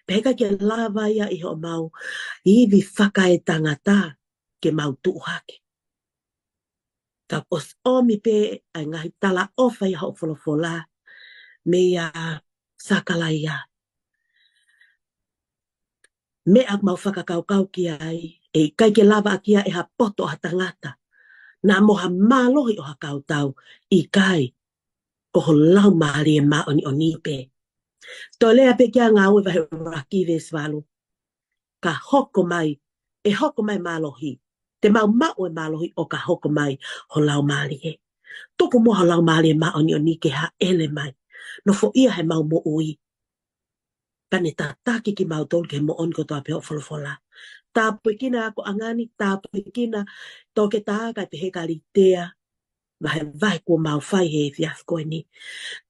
Pea ʻikai ke lava ia ʻi hoʻomau ivi fakaetangata ke mau tuʻu hake. Ka ʻosi ʻomi pē ʻa e ngaahi talaʻofa ʻi hoʻo folofola, meia Sakalaia. meʻa ʻoku mau fakakaukau ki ai, ʻe ʻikai ke lava ʻaki ia ʻe ha poto ʻa ha tangata, naʻa mo ha mālohi ʻo ha kautau, ʻikai, ko ho Laumālie Māʻoniʻoni pē. Toe lea pē ki he Ngāue vahe ʻuluaki veesi valu. Ka hoko mai, ʻe hoko mai mālohi. Te mau maʻu e mālohi ʻo ka hoko mai ho Laumālie. Tuku muʻa ho Laumālie Māʻoniʻoni ke hāʻele mai. Nofoʻia he mau moʻui. Pea ne tataki kimautolu ki he moʻoni kotoa pē hoʻo folofola. Tāpuekina ʻa e ako ʻanga ni, tāpuekina Toketā kae pehē kia Litea, vahe vahe kuo mau fai he efiafi ko eni.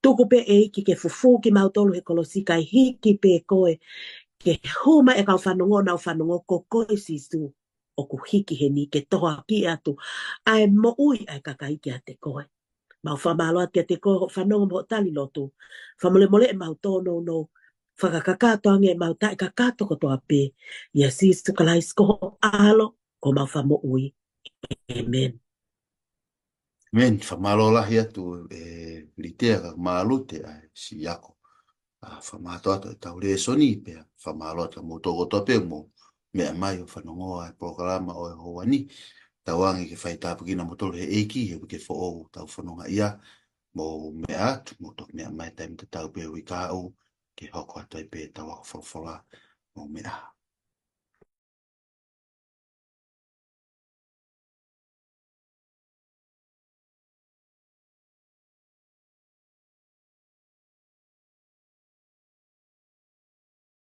Tuku pē ʻEiki ke fufū kimautolu he kolosi kae hiki pē koe, ke hū mai e kau fanongo, nau fanongo ko koe Sīsū ʻoku hiki heni ke tohoakiʻi atu ʻa e moʻui ʻa e kakai kiate koe. Mau fakamālō atu kiate koe hoʻo fanongo mo hoʻo tali lotu. Fakamolemoleʻi ʻemau tōnounou. Fakakakato ange ʻemau taʻekakato kotoa pē. ʻIa Sīsū Kalaisi ko ho ʻAlo, ko homau Fakamoʻui. ʻĒmeni. ʻĒmeni. Fakamālō lahi atu ʻe Litea ka mālute ʻa e siʻi ako. ʻA, fakamātoato ʻetau lēsoni pea fakamālō atu mo kimoutolu kotoa pē ʻoku mou meʻa mai ʻo fanongo ʻa e polokalama ʻo e houa ni. Tauange ke fai tāpuekina kimoutolu he ʻEiki he uike foʻou ʻoku tau fononga ai. Mou meʻa atu, mou toki meʻa mai taimi tatau pē uike kahaʻu, ke hoko atu ai pē ʻetau ako folofola. Mou meʻa.